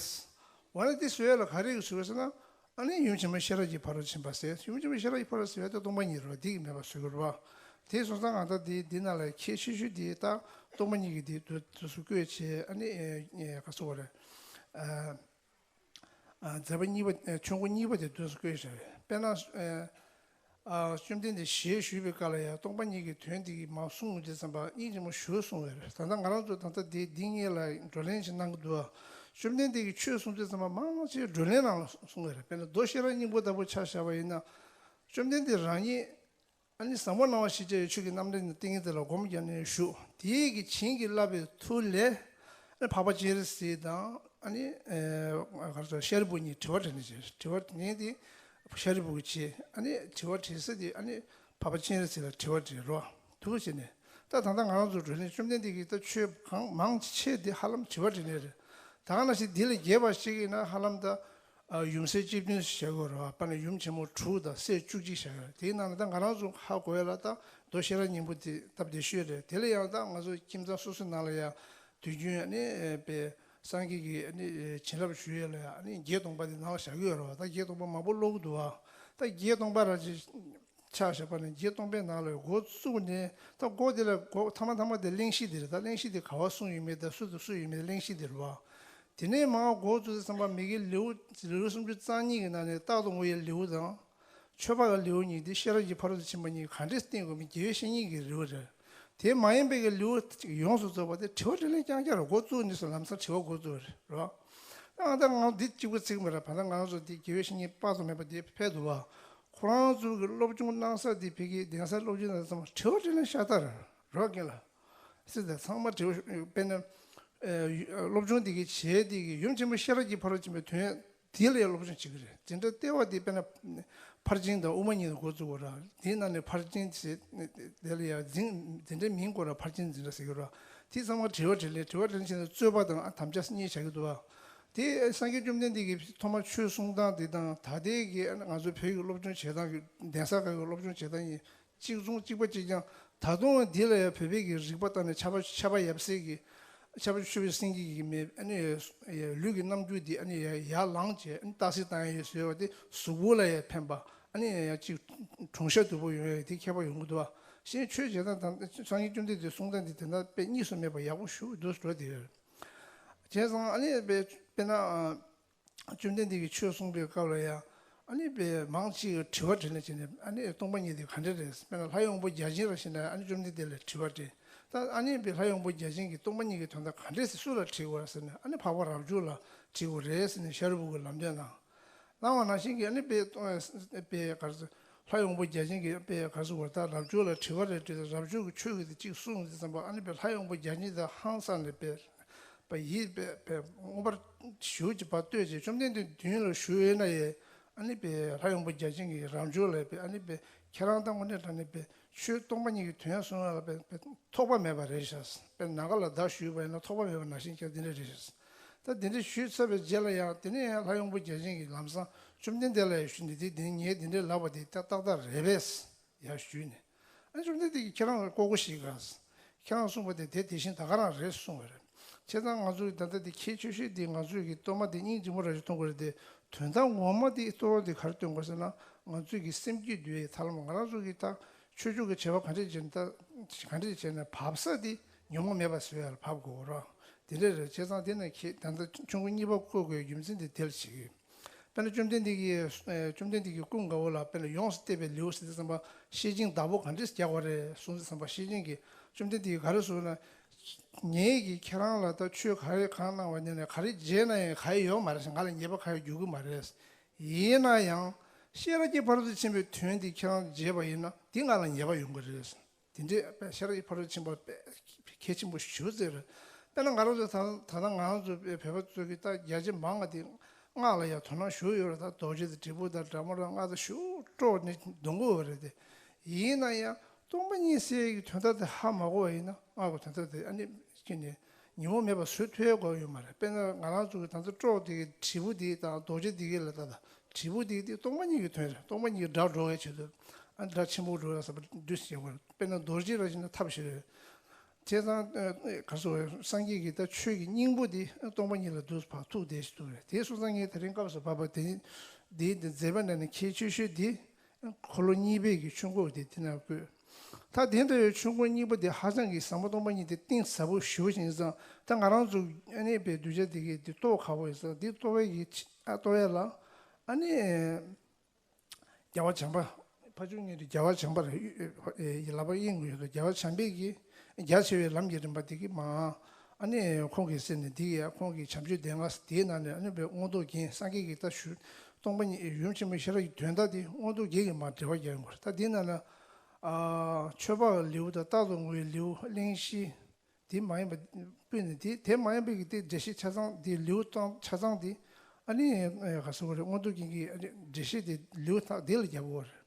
འོ་ན་དེ་བཟོ་ཡ་ལ་ག་རེ་གི་བཟོ་དགོས་ཟེར་ན། ཨ་ནི་ཡུམ་ཆེན་མོ་ཤེས་རབ་ཀྱི་ཕ་རོལ་ཕྱིན་པ་ཟེར། ཡུམ་ཆེན་མོ་ཤེས་རབ་ཀྱི་ཕ་རོལ་ཟེར་བ་དེ་སྟོང་པ་ཉིད་རེད་བ། དེ་གི་མེད་པ་བཟོ་དགོས་རེད་བ། དེ་སོང་ཙང་ང་ད་དེ་འདི་ནང་ལ་གལ་ཆེ་ཤོས་དེ་ད་སྟོང་པ་ཉིད་ཀྱི་དེ་དུ་དུ་སུ་བཀོད་བྱས། ཨ་ནི་ཨེ་ཨེ་ག་ཚོད་བ་རེད། ཨ། ཨ། མཛད་པ་གཉིས་པ། ཨ། ཆོས་འཁོར་གཉིས་པ་དེ་དུས་སུ་བཀོད་བཞག་ཡོད། དཔེར་ན། ཨ། ཨ། བཅོམ་ལྡན་འདས་ཞལ་བཞུགས་པའི་སྐབས་ལ་ཡང་སྟོང་པ་ཉིད་ཀྱི་དོན་དེ་གི་མ་གསུངས་དུས་ཙམ་པ་སྙིང་རྗེ་མོ་ཞུ་གསུངས་ཡོད་རེད། ད་ལྟ་ང་རང་ཚོ་ད་ལྟ་དེ་འདི་གཉིས་ལ་བགྲོ་གླེང་ཞིག་གནང་གི་འདུག། ཨ། བཅོམ་ལྡན་འདས་ཀྱིས་ཆོས་གསུངས་དུས་ཙམ་པ་མང་ཆེ་བགྲོ་གླེང་ནང་ལ་གསུངས་ཡོད་རེད། དཔེར་ན་མདོ་ཤེས་རབ་སྙིང་པོ་ལྟ་བུ་ཆ་བཞག་པ་ཡིན་ན། བཅོམ་ལྡན་འདས་རང་ཉིད། ཨ་ནི་ཟབ་མོ་སྣང་བ་ཞེས་བྱ་བའི་ཆོས་ཀྱི་རྣམ་འདྲེན་ཏིང་ངེ་འཛིན་ལ་སྒོམ་བརྒྱབ་ནས་བཞུགས། དེའི་གི་བྱིན་གྱིས་བརླབས་པའི་མཐུ་ལས། ཨ་ནི་འཕགས་པ་སྤྱན་རས་གཟིགས་དང་། ཨ་ནི་ཨེ་ག་རེ་ཟེར། ཤཱ་རིའི་བུ་གཉིས་དྲི་བ་དྲིས་ནས་བྱས། དྲི་བ་དྲིས་ནས་དེ་ཤཱ་རིའི་བུ་གིས་བྱས། ཨ་ནི་དྲི་བ་དྲིས་ས་དེ་ཨ་ནི་འཕགས་པ་སྤྱན་རས་གཟིགས་ལ་དྲི་བ་དྲིས་རོ། དུ་བྱས་ནས། ད་ད་ལྟ་ང་རང་ཚོ་བགྲོ་གླེང་བཅོམ་ལྡན་འདས་ཀྱིས་ད་ཆོས་གང་མང་ཆེ་དེ་ཧ་ལམ་དྲི་བ་དྲིས་ནས་རེད། ད་ག་ནང་བཞིན་འདི་ལས་རྒྱས་པ་ཞིག་ཡིན་ན་ཧ་ལམ་ད། ཨ། ཡུམ་སྲས་བཅུ་བདུན་ཞུ་དགོས་རེད་བ། དཔེར་ན་ཡུམ་ཆེན་མོ་དྲུག་དང་སྲས་བཅུ་གཅིག་བཞག་ཡོད། དེའི་ནང་ནས་ད་ང་རང་ཚོ་ཧ་གོ་ཡ་ལ་ད་མདོ་ཤེས་རབ་སྙིང་པོ་དེ་སྟབས་བདེ་ཤོས་རེད། དེ་ལ་ཡང་ད་ང་ཚོ་ཁྱིམ་ཚང་སོ་སོའི་ནང་ལ་ཡང་དུས་རྒྱུན་ཨ་ནི་པའི་སངས་རྒྱས་ཀྱི་ཨ་ནི་བྱིན་རླབས་ཞུ་ཡས་ལ་ཡང་ཨ་ནི་བརྒྱད་སྟོང་པ་དེ་ནང་ལ་བཞག་གི་ཡོད་རེད་བ། ད་བརྒྱད་སྟོང་པ་མང་པོ་ཀློག་གི་འདུག་བ། ད་བརྒྱད་སྟོང་པ་ར་ཅིག་ཆ་བཞག་པ་ན་བརྒྱད་སྟོང་པའི་ནང་ལ་འགོ་བཙུགས་ནས་ད་འགོ་དེ་ལ་འགོ་ཐ་མ་ཐ་མ་དེ་གླེང་གཞི་དེ་རེད། ད་གླེང་གཞི་དེ་ག་བ་གསུངས་ཡོད་མེད་དང་སུ་དང་སུ་ཡོད་མེད་གླེང་གཞི་དེ་རེད་བ། དེ་ནས་མར་འགོ་བཙུགས་ཙམ་པ་མི་དགེ་ལེའུ་ལེའུ་སུམ་ཅུ་རྩ་གཉིས་ཀྱི་ནང་ནས་རྟག་ཏུ་ངུ་བའི་ལེའུ་དང་། མཆོད་པ་གི་ལེའུ་གཉིས་དེ་ཤེས་རབ་ཀྱི་ཕ་རོལ་ཏུ་ཕྱིན་པ་གཉིས་ག་འདྲས་བསྟན་དགོས་མིན་དགེ་བའི་བཤེས་གཉེན་གྱི་ལེའུ་རེད། དེ་མ་ཡིན་པའི་གི་ལེའུ་ཡོངས་སུ་རྫོགས་པ་དེ་དྲི་བ་དྲིས་ལན་རྐྱང་རྐྱང་རེད། འགོ་བཙུགས་ནས་སུ་ལམ་སང་དྲི་བ་འགོ་བཙུགས་རེད་རོ། ཨ་ད་ང་འདི་གཅིག་པུ་ཚིག་མ་རེད། བར་ད་ང་ཚོ་འདི་དགེ་བའི་བཤེས་གཉེན་དཔག་ཏུ་མེད་པ་འདི་ཕེབས་འདུག་བ། ཁོ་རང་ཚོ་གི་སློབ་སྦྱོང་གནང་ས་འདི་ཕ་གི་གདན་ས་སློབ་སྦྱོང་གནང་ས་ཚང་མ་དྲི་བ་དྲིས་ལན་ཤ་སྟག་རེད་རོ་རྒན་ལགས། སྲིད་དང་ཚང་མ་དྲི་བ། དཔེར་ན། ཨེ། སློབ་སྦྱོང་འདི་གི་བྱས་འདི་གི་ཡུམ་ཆེན་མོ་ཤེས་རབ་ཀྱི་ཕ་རོལ་ཕྱིན་པའི་དོན་འདི་ལ་ཡང་སློབ་སྦྱོང་བྱེད་ཀྱི་རེད། འཛིན་གྲྭ་ལྟེ་བ་འདི་དཔེར་ན་ཕར་ཕྱིན་དང་དབུ་མ་གཉིས་ལ་འགོ་བཙུགས་དགོས་ར། དེའི་ནང་ནས་ཕར་ཕྱིན་ཟེར་དེ་ལ་ཡང་འཛིན་འཛིན་གྲྭའི་མིང་སྐོར་ལ་ཕར་ཕྱིན་འཛིན་གྲྭ་ཟེར་གྱི་ར། དེ་ཚང་མ་དྲི་བ་དྲིས་ལན་དྲི་བ་དྲིས་ལན་བྱས་ནས་རྩོད་པ་དང་དམ་བཅའ་གཉིས་བྱ་གི་འདུག་བ། དེ་སངས་རྒྱས་བཅོམ་ལྡན་འདས་ཀྱིས་ཐོག་མར་ཆོས་གསུང་སྟངས་འདི་དང་ད་ལྟའི་གི་ང་ཚོའི་བོད་ཀྱི་སློབ་སྦྱོང་བྱེད་སྟངས་ཀྱི་གདན་ས་ཁག་གི་སློབ་སྦྱོང་བྱེད་སྟངས་གཉིས། གཅིག་མཚུངས་གཅིག་པ་གཅིག་རྐྱང་། ད་དུང་འདི་ལ་ཡང་བོད་པའི་གི་རིག་པ་ལྟར་ནས་ཆར་པ་ཆར་པ་ཡབ་སྲས་ཀྱི་ཆར་པ་ཆུ་བོའི་སེང་གེ་གི་མེ་ཨ་ནི་ལུས་ཀྱི་རྣམ་འགྱུར་འདི་ཨ་ནི་ཡར་ལངས་བྱས་ཨ་ནི་རྟགས་གསལ་བཏང་ཡ་ཡོད་ཟེར་བ་དེ་གཟུགས་པོ་ལ་ཡང་ཕན་པ་ཨ་ནི་ཡང་གཅིག་གྲུང་ཤ་དུ་པོ་ཡོང་ཡ་དེ་ཁྱད་པར་ཡོང་གི་འདུག་བ། གཞན་ཆོས་བྱེད་སྟངས་དང་སངས་རྒྱས་བཅོམ་ལྡན་འདས་གསུང་སྟངས་འདི་དེ་འདྲ་དཔེ་གཉིས་སུ་མེད་པ་ཡག་པོ་ཞུ་འདུག་འགྲོ་དེ་ཡོད། བྱས་ཙང་ཨ་ནི་དཔེ་དཔེར་ན། བཅོམ་ལྡན་འདས་ཀྱིས་ཆོས་གསུངས་པའི་སྐབས་ལ་ཡང་ཨ་ནི་དཔེ་མང་ཆེ་གིས་དྲི་བ་དྲིས་ལན་བྱས་ནས་ཨ་ནི་སྟོང་པ་ཉིད་དེ་ག་འདྲ་རེད། དཔེར་ན་ལྷ་ཡི་དབང་པོ་བརྒྱ་བྱིན་ར་ཞིག་ན་ཨ་ནི་བཅོམ་ལྡན་འདས་ལ་དྲི་བ་དྲིས། ད་ཨ་ནི་དཔེ་ལྷ་ཡི་དབང་པོ་བརྒྱ་བྱིན་གྱིས་སྟོང་པ་ཉིད་ཀྱི་དོན་དག་ག་འདྲས་སེ་སུ་ལ་དྲིས་དགོས་རེད་ཟེར་ན་ཨ་ནི་འཕགས་པ་རབ་འབྱོར་ལ་དྲིས་དགོས་རེད་ཟེར་ནས་ཤཱ་རིའི་བུ་གིས་ལམ་སྟོན་གནང་། གནང་བ་ནང་བཞིན་གྱི་ཨ་ནི་དཔེ་དཔེ་ག་རེ་ཟེར། ལྷ་ཡི་དབང་པོ་བརྒྱ་བྱིན་གྱིས་དཔེ་ག་རེ་ཟེར་དགོས་རེད། ད་རབ་འབྱོར་ལ་དྲི་བ་རེ་དྲིས་ཏེ་རབ་འབྱོར་གྱིས་ཆོས་ཀྱི་དེ་གཅིག་གསུངས་ཏེ་ཙམ་པ་ཨ་ནི་དཔེ་ལྷ་ཡི་དབང་པོ་བརྒྱ་བྱིན་དེ་ཧང་སངས་ནས་དཔེ། པ་ཡིད་པའི་པའི་མངོན་པར་ཞུ་ཅིག་པ་ལྟོས་ཅིག་བཅོམ་ལྡན་འདས་མདུན་ལ་བཞུགས་ཡོད་ན་ཡང་ཨ་ནི་པའི་ལྷ་ཡི་དབང་པོ་བརྒྱ་བྱིན་གྱིས་རབ་འབྱོར་ལ་པའི་ཨ་ནི་པའི་ཁྱེད་རང་ད་དངོས་གནས་དྲང་གནས་པའི་ཆོས་སྟོང་པ་ཉིད་ཀྱི་དོན་གསུང་ཡ་ལ་པའི་པའི་ཐོགས་པ་མེད་པ་རེད་ཤག། པའི་ནམ་མཁའ་ལ་བརྡ་ཞུས་པ་ཡིན་ན་ཐོགས་པ་མེད་པ་ནང་བཞིན་ཀྱང་འདི་འདྲ་རེད་ཤག། ད་འདི་འདྲ་ཞུས་ཚར་བའི་རྗེས་ལ་ཡང་དེ་ནས་ཡང་ལྷ་ཡི་དབང་པོ་བརྒྱ་བྱིན་གྱིས་ལམ་སང་བཅོམ་ལྡན་འདས་ལ་ཡང་ཞུས་ནས་དེ་དེ་ངས་འདི་འདྲ་ལབ་པ་དེ་ཏག་ཏག་རེད་པས། ཡར་ཞུས་ནས། ཨ་བཅོམ་ལྡན་འདས་ཀྱིས་ཁྱེད་རང་ལ་ལྐོག་གོ་ཞིག་ག། ཁྱེད་རང་གསུངས་པ་དེ་དེ་དེ་བཞིན་ད་ག་རང་རེད་གསུངས་པ་རེད། བྱས་ཙང་ང་ཚོས་ད་ལྟ་འདི་ཁྱད་ཆོས་ཤིག་འདི་ང་ཚོས་ཀྱི་གཏོར་མ་འདི་སྙིང་རྗེ་མོ་རང་ཞིག་གཏོང་དགོས་རེད་དེ། དོན་དག་ངོ་མ་འདི་གཏོར་མ་འདི་ག་རེ་སྟོན་དགོས་ཟེར་ན་ང་ཚོས་ཀྱི་སེམས་རྒྱུད་འདུལ་བའི་ཐབས་ལམ་ང་རང་ཚོ་གི་ད་ཆོས་ཕྱོགས་ཀྱི་བྱ་བ་ག་འདྲས་བྱས་ན་ད་ག་འདྲས་བྱས་ན་བབས་ས་འདི་ཉོན་མོངས་མེད་པ་བཟོ་ཡ་ལ་བབས་དགོས་རོགས། དེ་འདྲས་རེད། བྱས་ཙང་དེ་ནས་ཁྱེད་ད་ལྟ་ཆོས་འཁོར་གཉིས་པ་བསྐོར་དགོས་རྒྱུ་མཚན་འདི་དེ་ལ་བྱེད་ཀྱི་ཡོད། དཔེར་ན་བཅོམ་ལྡན་འདས་ཀྱིས་ཨེ་བཅོམ་ལྡན་འདས་ཀྱིས་ཀུན་དགའ་བོ་ལ་དཔེར་ན་ཡོངས་སུ་གཏད་པའི་ལེའུ་ཟེར་དུས་ཙམ་པ་ཤེར་ཕྱིན་བདག་པོ་ག་འདྲས་རྒྱག་པ་རེད་གསུངས་དུས་ཙམ་པ་ཤེར་ཕྱིན་གྱིས་བཅོམ་ལྡན་འདས་ཀྱིས་ག་རེ་གསུངས་ན། ངེད་ཀྱིས་ཁྱེད་རང་ལ་ད་ཆོས་ག་རེ་གང་གནང་བ་ནས་ནས་ག་རེ་བརྗེད་ན་ཡང་ག་ཡོད་མ་རེད། ང་ལ་ཉེས་པ་ག་ཡང་འགྱུར་གྱི་མ་རེད། ཡིན་ན་ཡང་ཤེས་རབ་ཀྱི་ཕ་རོལ་ཏུ་ཕྱིན་པའི་དོན་འདི་ཁྱེད་རང་བརྗེད་པ་ཡིན་ན་འདི་ང་ལ་ཉེས་པ་ཡོང་གི་རེད། དེ་འདྲའི་དཔེ་ཤེས་རབ་ཀྱི་ཕ་རོལ་ཕྱིན་པ་དཔེ་གལ་ཆེན་པོ་ཞེ་པོ་ཅིག་རེད། དཔེར་ན་ང་རང་ཚོ་ད་ད་ལྟ་ང་རང་ཚོ་བོད་པ་ཚོ་གི་ད་རྒྱ་ཆེ་མང་བ་དེ་སྔགས་ལ་ཡང་དོ་སྣང་ཞེ་པོ་ཡོད་རེད། ད་རྡོ་རྗེ་དང་དྲིལ་བུ་དང་དྲ་མ་ར་སྔགས་དང་ཞེ་པོ་དཀྲོགས་ནས་འདོན་གྱི་ཡོད་རེད་དེ། ཡིན་ན་ཡང་སྟོང་པ་ཉིད་ཟེར་ཡག་གི་དོན་དག་དེ་ཧ་མ་གོ་བ་ཡིན་ན་སྔགས་ཀྱི་དོན་དག་དེ་ཨ་ནི་ཅི་ནས་ཉོན་མོངས་མེད་པ་བཟོ་ཐུབ་ཡག་གོ་ཡོད་མ་རེད། དཔེར་ན་ང་རང་ཚོ་གི་ད་ལྟ་དཀྲོགས་དེ་གི་དྲིལ་བུ་དེ་དང་རྡོ་རྗེ་དེ་གི་ལ་ད་ད། དྲིལ་བུ་དེ་དེ་སྟོང་པ་ཉིད་ཀྱི་དོན་རེད། སྟོང་པ་ཉིད་ཀྱི་སྒྲ་སྒྲོག་པའི་ཆེད་དུ་ཨ་སྒྲ་ཆེན་པོ་སྒྲོག་ཡ་ཟེར་བ་འདུས་བྱས་པ་རེད། དཔེར་ན་རྡོ་རྗེ་ར་བཞིན་ན་ཐབས་ཤེས་རེད། བྱས་ཙང་ག་རེ་ཟེར། སངས་རྒྱས་ཀྱི་ད་ཆོས་ཀྱི་སྙིང་པོ་དེ་སྟོང་པ་ཉིད་ལ་འདུག་ཕར་ཐུག་བསྡད་ཤི་འདུག་རེད། དེ་སོང་ཙང་ངས་དེ་རིང་སྐབས་སུ་བབས་པ་དེ་འདིའི་མཛད་པ་འདྲ་ནས་ཁྱད་ཆོས་ཤོས་དེ། འཁོར་ལོ་གཉིས་པའི་གི་ཆོས་འཁོར་དེ་དེ་ན་བཀོད། ད་དེ་འདྲ་བའི་ཆོས་འཁོར་གཉིས་པོ་དེ་ཧ་ཅང་གི་ཟབ་མོ་སྟོང་པ་ཉིད་དེ་གཏིང་ཟབ་པོ་ཞེ་པོ་ཅིག་ཡིན་ཙང་། ད་ང་རང་ཚོ་ཨ་ནི་པའི་གདུལ་བྱ་དེ་གི་དེ་རྟོགས་ཁག་པོ་ཡིན་ཙང་། དེ་རྟོགས་པའི་གི་ཨ་རྟོགས་ཡ་ལ་ཨ་ནི་རྒྱལ་བ་བྱམས་པ། ཕ་ཆོས་གཉིས་དེ་རྒྱལ་བ་བྱམས་པར་ལབ་པ་དབྱིངས་ཡོད་དོ། རྒྱལ་བ་བྱམས་པའི་གི་རྒྱ་ཆེ་བའི་ལམ་གྱི་རིམ་པ་དེ་གི་མ། ཨ་ནི་ཁོང་གིས་ཟེར་ནས་དེ་ཡ་ཁོང་གི་བྱམས་ཆོས་སྡེ་ལྔ་དེའི་ནང་ནས་ཨ་ནི་པའི་མངོན་རྟོགས་རྒྱན། སངས་རྒྱས་ཀྱི་ད་ཞུ་སྟོང་པ་ཉིད་ཡུམ་ཆེན་པོའི་ཤེས་རབ་ཀྱི་དོན་དག་དེ་མངོན་རྟོགས་རྒྱན་གྱིས་མར་འགྲེལ་པ་རྒྱག་ཡོང་གི་རེད། ད་དེའི་ནང་ལ་ཨ་མཆོད་པ་ལེའུ་དང་རྟག་ཏུ་ངུ་བའི་ལེའུ་གླེང་གཞི་དེ་མ་ཡིན་པ་སྤུས་ནས་དེ་དེ་མ་ཡིན་པའི་གི་དེ་འགྲེལ་བཤད་ཆ་ཚང་དེ་ལེའུ་ཙམ་ཆ་ཚང་དེ་ཨ་ནི་ག་ཟེར་བ་རེད། མངོན་རྟོགས་རྒྱན་གྱི་ཨ་ནི་འགྲེལ་བཤད་དེ་ལེའུ་ཐག་དེ་ལ་རྒྱབ་ཡོད་རེད།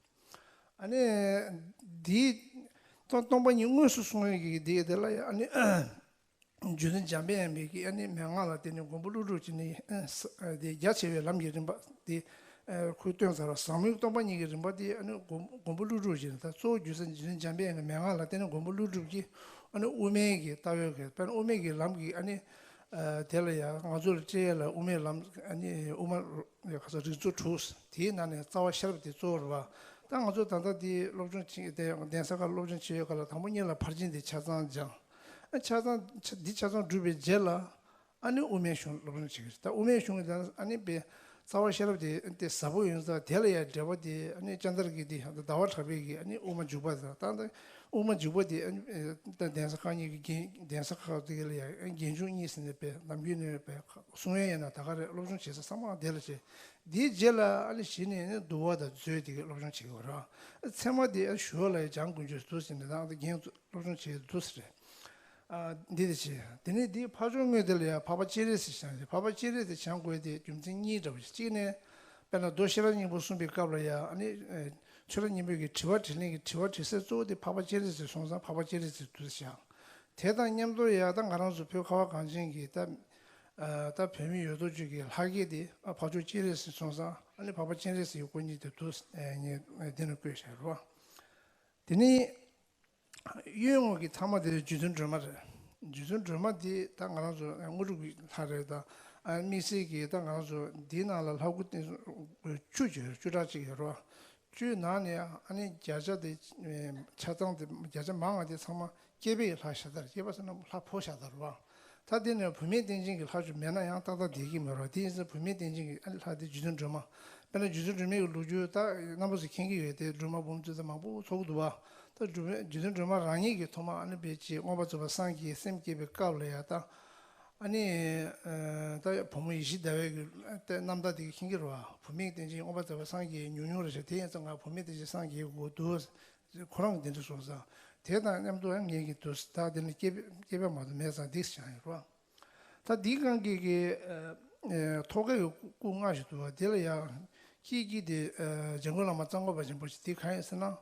ཨ་ནི་འདིའི་སྟོང་སྟོང་པ་ཉིད་དངོས་སུ་གསུང་ཡས་ཀྱི་འདི་དེ་ལ་ཡང་ཨ་ནི་རྗེ་བཙུན་འཇམ་དཔལ་དབྱངས་པའི་གི་ཨ་ནི་མན་ངག་ལ་བརྟེན་ནས་མགོན་པོ་ཀླུ་སྒྲུབ་ཀྱི་ནི་ཨ་ས་ཨ་དེ་རྒྱ་ཆེ་བའི་ལམ་གྱི་རིམ་པ་དེ་ཨ་ཁོས་སྟོན་ཚར་བ། ཟབ་མོའི་སྟོང་པ་ཉིད་ཀྱི་རིམ་པ་དེ་ཨ་ནི་མགོན་མགོན་པོ་ཀླུ་སྒྲུབ་ཀྱི་ད་གཙོ་བོ་རྗེ་བཙུན་རྗེ་བཙུན་འཇམ་དཔལ་དབྱངས་ཀྱི་མན་ངག་ལ་བརྟེན་ནས་མགོན་པོ་ཀླུ་སྒྲུབ་ཀྱིས་ཨ་ནི་དབུ་མའི་གི་ལྟ་བའི་གི་དཔེར་ན་དབུ་མའི་གི་ལམ་གྱི་ཨ་ནི་ཨ་དེ་ལ་ཡང་ང་ཚོ་ལ་སྤྲད་ཡས་ལ་དབུ་མའི་ལམ་ཨ་ནི་དབུ་མ་ག་ས་རིགས་ཚོགས་དྲུག། དེའི་ནང་ནས་རྩ་བ་ཤེས་རབ་དེ་གཙོ་བོ་རེད་བ། ད་ང་ཚོ་ད་ལྟ་དེ་སློབ་སྦྱོང་བྱེད་དེ་གདན་ས་ཁག་སློབ་སྦྱོང་བྱེད་ཡོད་ག་ལ་དང་པོ་ཉིད་ལ་ཕར་ཕྱིན་དེ་ཆ་ཚང་སྦྱངས། ཨ་ཆ་ཚང་ཆ་འདི་ཆ་ཚང་གྲུབ་པའི་རྗེས་ལ་ཨ་ནི་དབུ་མའི་གཞུང་སློབ་སྦྱོང་བྱེད་ཀྱི་རེད། ད་དབུ་མའི་གཞུང་གི་ད་ཨ་ནི་པའི་རྩ་བ་ཤེས་རབ་དེ་དེ་ཟབ་པོ་ཡིན་ཙང་དེ་ལ་ཡང་འགྲེལ་པ་དེ་ཨ་ནི་ཙནྡྲ་གི་དེ་ཟླ་བ་གྲགས་པའི་གི་ཨ་ནི་དབུ་མ་འཇུག་པ་དང་། ད་ད་དབུ་མ་འཇུག་པ་དེ་ཨ་ནི་ད་གདན་ས་ཁག་གཉིས་ཀྱི་རྒན་གདན་ས་ཁག་དེ་ག་ལ་ཡང་རྒན་ཆུང་གཉིས་ཟེར་ནས་པའི་ནམ་རྒྱུན་ནས་པའི་གསུང་ཡས་ཡིན་ན་ད་ག་རེ་སློབ་སྦྱོང་བྱེད་ས་ཚང་མ་དེ་ལ་བྱེད། དེའི་རྗེས་ལ་ཨ་ནི་གཞི་ནས་ནི་འདུལ་བ་དང་མཛོད་དེ་གའི་སློབ་སྦྱོང་བྱེད་དགོས་ར། ཚད་མ་དེ་ཨ་ཞུ་བ་ལ་ཡང་སྦྱང་དགོས་རྒྱུ་འདུག་ཟེར་ནས་ད་ཨ་ད་རྒན་སློབ་སྦྱོང་བྱེད་འདུག་ཟེར་རེད། ཨ་འདི་དེ་བྱེད། དེ་ནས་འདིའི་ཕ་ཆོས་དངོས་དེ་ལ་ཡང་འཕགས་པ་སྤྱན་རས་གཟིགས་སྦྱང་རེད། འཕགས་པ་སྤྱན་རས་གཟིགས་སྦྱང་དགོས་དེ་རྒྱུ་མཚན་གཉིས་འདྲ་བོ་ཞིག་གཅིག་ནས་དཔེར་ན་མདོ་ཤེས་རབ་སྙིང་པོ་གསུངས་པའི་སྐབས་ལ་ཡང་ཨ་ནི་ཨ་ཆོས་རབ་སྙིང་པོའི་གི་དྲི་བ་དྲིས་ལན་གྱི་དྲི་བ་དྲི་སའི་གཙོ་བོ་དེ་འཕགས་པ་སྤྱན་རས་གཟིགས་སོང་ཙང་འཕགས་པ་སྤྱན་རས་གཟིགས་འདུག་སྦྱང་། དེ་དང་མཉམ་དུ་ཡང་ད་ང་རང་ཚོ་བོད་ཁ་བ་གངས་ཅན་གྱི་ད་ཨ་ད་བོད་མི་ཡོད་དོ་ཅོག་གི་ལྷ་སྐལ་དེ་ཨ་ཕ་ཆོས་སྤྱན་རས་གཟིགས་སོང་ཙང་ཨ་ནི་འཕགས་པ་སྤྱན་རས་གཟིགས་ཀྱི་སྐུ་བརྙན་དེ་འདུག་ངས་འདི་ནས་བཀོད་བཞག་རོགས། དེ་ནས་གཡོན་ངོས་ཀྱི་ཐ་མ་དེ་རྗེ་བཙུན་སྒྲོལ་མ་རེད། རྗེ་བཙུན་སྒྲོལ་མ་དེ་ད་ང་རང་ཚོ་དངོས་གྲུབ་ཀྱི་ལྷ་རེད། ད་ཨ་དམིགས་བསལ་གྱི་ད་ང་རང་ཚོ་འདིའི་ནང་ལ་ལྷ་སྐུ་བཅུ་ཅིག་ཡོད། བཅུ་ཕྲག་ཅིག་ཡོད་རོགས། བཅུའི་ནང་ནས་ཨ་ནི་བརྒྱ་ཆ་དེ་ཆ་ཚང་དེ་བརྒྱ་ཆ་མང་བ་དེ་ཚང་མ་སྐྱེས་པའི་ལྷ་ཤ་སྟག་རེད། སྐྱེས་པ་ཟེར་ན་ལྷ་ཕོ་ཤ་སྟག་རེད་བ། ད་དེ་ནས་བུད་མེད་རྟེན་ཅན་གྱི་ལྷ་བཅུ་མེད་ན་ཡང་ཏག་ཏག་བསྡད་ཀྱི་མེད་རོགས། དེ་ཡིན་ཙང་བུད་མེད་རྟེན་ཅན་གྱི་ཨ་ནི་ལྷ་དེ་རྗེ་བཙུན་སྒྲོལ་མ། དཔེར་ན་རྗེ་བཙུན་སྒྲོལ་མའི་གི་ལོ་རྒྱུས་ད་རྣམ་པ་ཚོ་མཁྱེན་གྱི་ཡོད་དེ། སྒྲོལ་མ་འབུམ་ཚོ་ད་མང་པོ་ཚོགས་ཀྱི་འདུག་བ། ད་སྒྲོལ་མ་རྗེ་བཙུན་སྒྲོལ་མ་རང་ཉིད་ཀྱིས་ཐོག་མ་ཨ་ནི་བེད་ཀྱི་མངོན་པར་རྫོགས་པ་སངས་རྒྱས་སེམས་བསྐྱེད་པའི་སྐབས་ལ་ཡང་ད། ཨ་ནི་ཨ་ད་བུ་མོ་ཡེ་ཤེས་ཟླ་བའི་གི་ཨ་ད་རྣམ་ཐར་དེ་གི་མཁྱེན་གྱི་རེད་བ། བུད་མེད་རྟེན་ཅན་མངོན་པར་རྫོགས་པ་སངས་རྒྱས་ཉུང་ཉུང་རེད་ཤག་དེ་ཡིན་ཙང་ང་བུད་མེད་རྟེན་ཅན་སངས་རྒྱས་དགོས་འདུག་ཁོ་རང་གི་དེ་འདྲ་གསུངས་ཙང་། དེ་དང་མཉམ་དུ་ཡང་ངེད་ཀྱི་འདུག་ད་དེ་ནི་སྐྱེས་པ་སྐྱེས་པ་མ་གཏོགས་མེད་ཙང་འདི་བྱང་ཡོད་རེད་བ། ད་འདིའི་སྒང་གི་གི་ཨ་ཨ་ཐོག་ཁའི་སྐུ་ལྔ་ཞིག་འདུག་བ། དེ་ལ་ཡང་དཀྱིལ་དཀྱིལ་དེ་ཨ་འཇམ་མགོན་བླ་མ་གཙང་པ་རིན་པོ་ཆེ། དེ་གང་ཡིན་ཟེར་ན།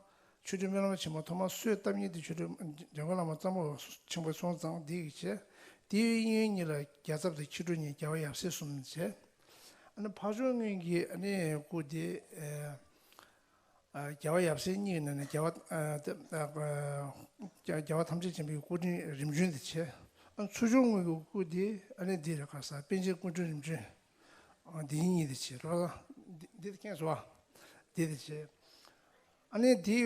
ཆོ་འཕྲུལ་སྨོན་ལམ་ཆེན་མོ་ཐོག་མར་སྲོལ་བཏབ་མཁན་དེ་ཆོ་འཕྲུལ་འཇམ་མགོན་བླ་མ་གཙང་པ་ཆེན་པོ་སོང་ཙང་འདི་གི་བྱས། དེའི་གཡས་གཡོན་གཉིས་ལ་རྒྱལ་ཚབ་དང་ཁྱི་འབྲོ་གཉིས། རྒྱལ་བ་ཡབ་སྲས་གསུམ་བྱས། ཨ་ནི་ཕ་ཆོས་དངོས་ཀྱི་ཨ་ནི་སྐུ་དེ་ཨ་རྒྱལ་བ་ཡབ་སྲས་གཉིས་ཀྱི་ནང་ནས་རྒྱལ་བ་ཨ་རྒྱལ་བ་ཐམས་ཅད་མཁྱེན་པའི་སྐུ་ཕྲེང་རིམ་བྱོན་དེ་བྱས། ཨ་ཚུར་ཕྱོགས་དངོས་ཀྱི་སྐུ་དེ་ཨ་ནི་འདི་རེད། ག་ས་པཎ་ཆེན་སྐུ་ཕྲེང་རིམ་བྱོན། ཨ་འདི་གཉིས་དེ་བྱས་རོགས། འདི་འདི་དེ་མཁྱེན་སོང་བ། འདི་དེ་བྱས། ཨ་ནི་དེའི་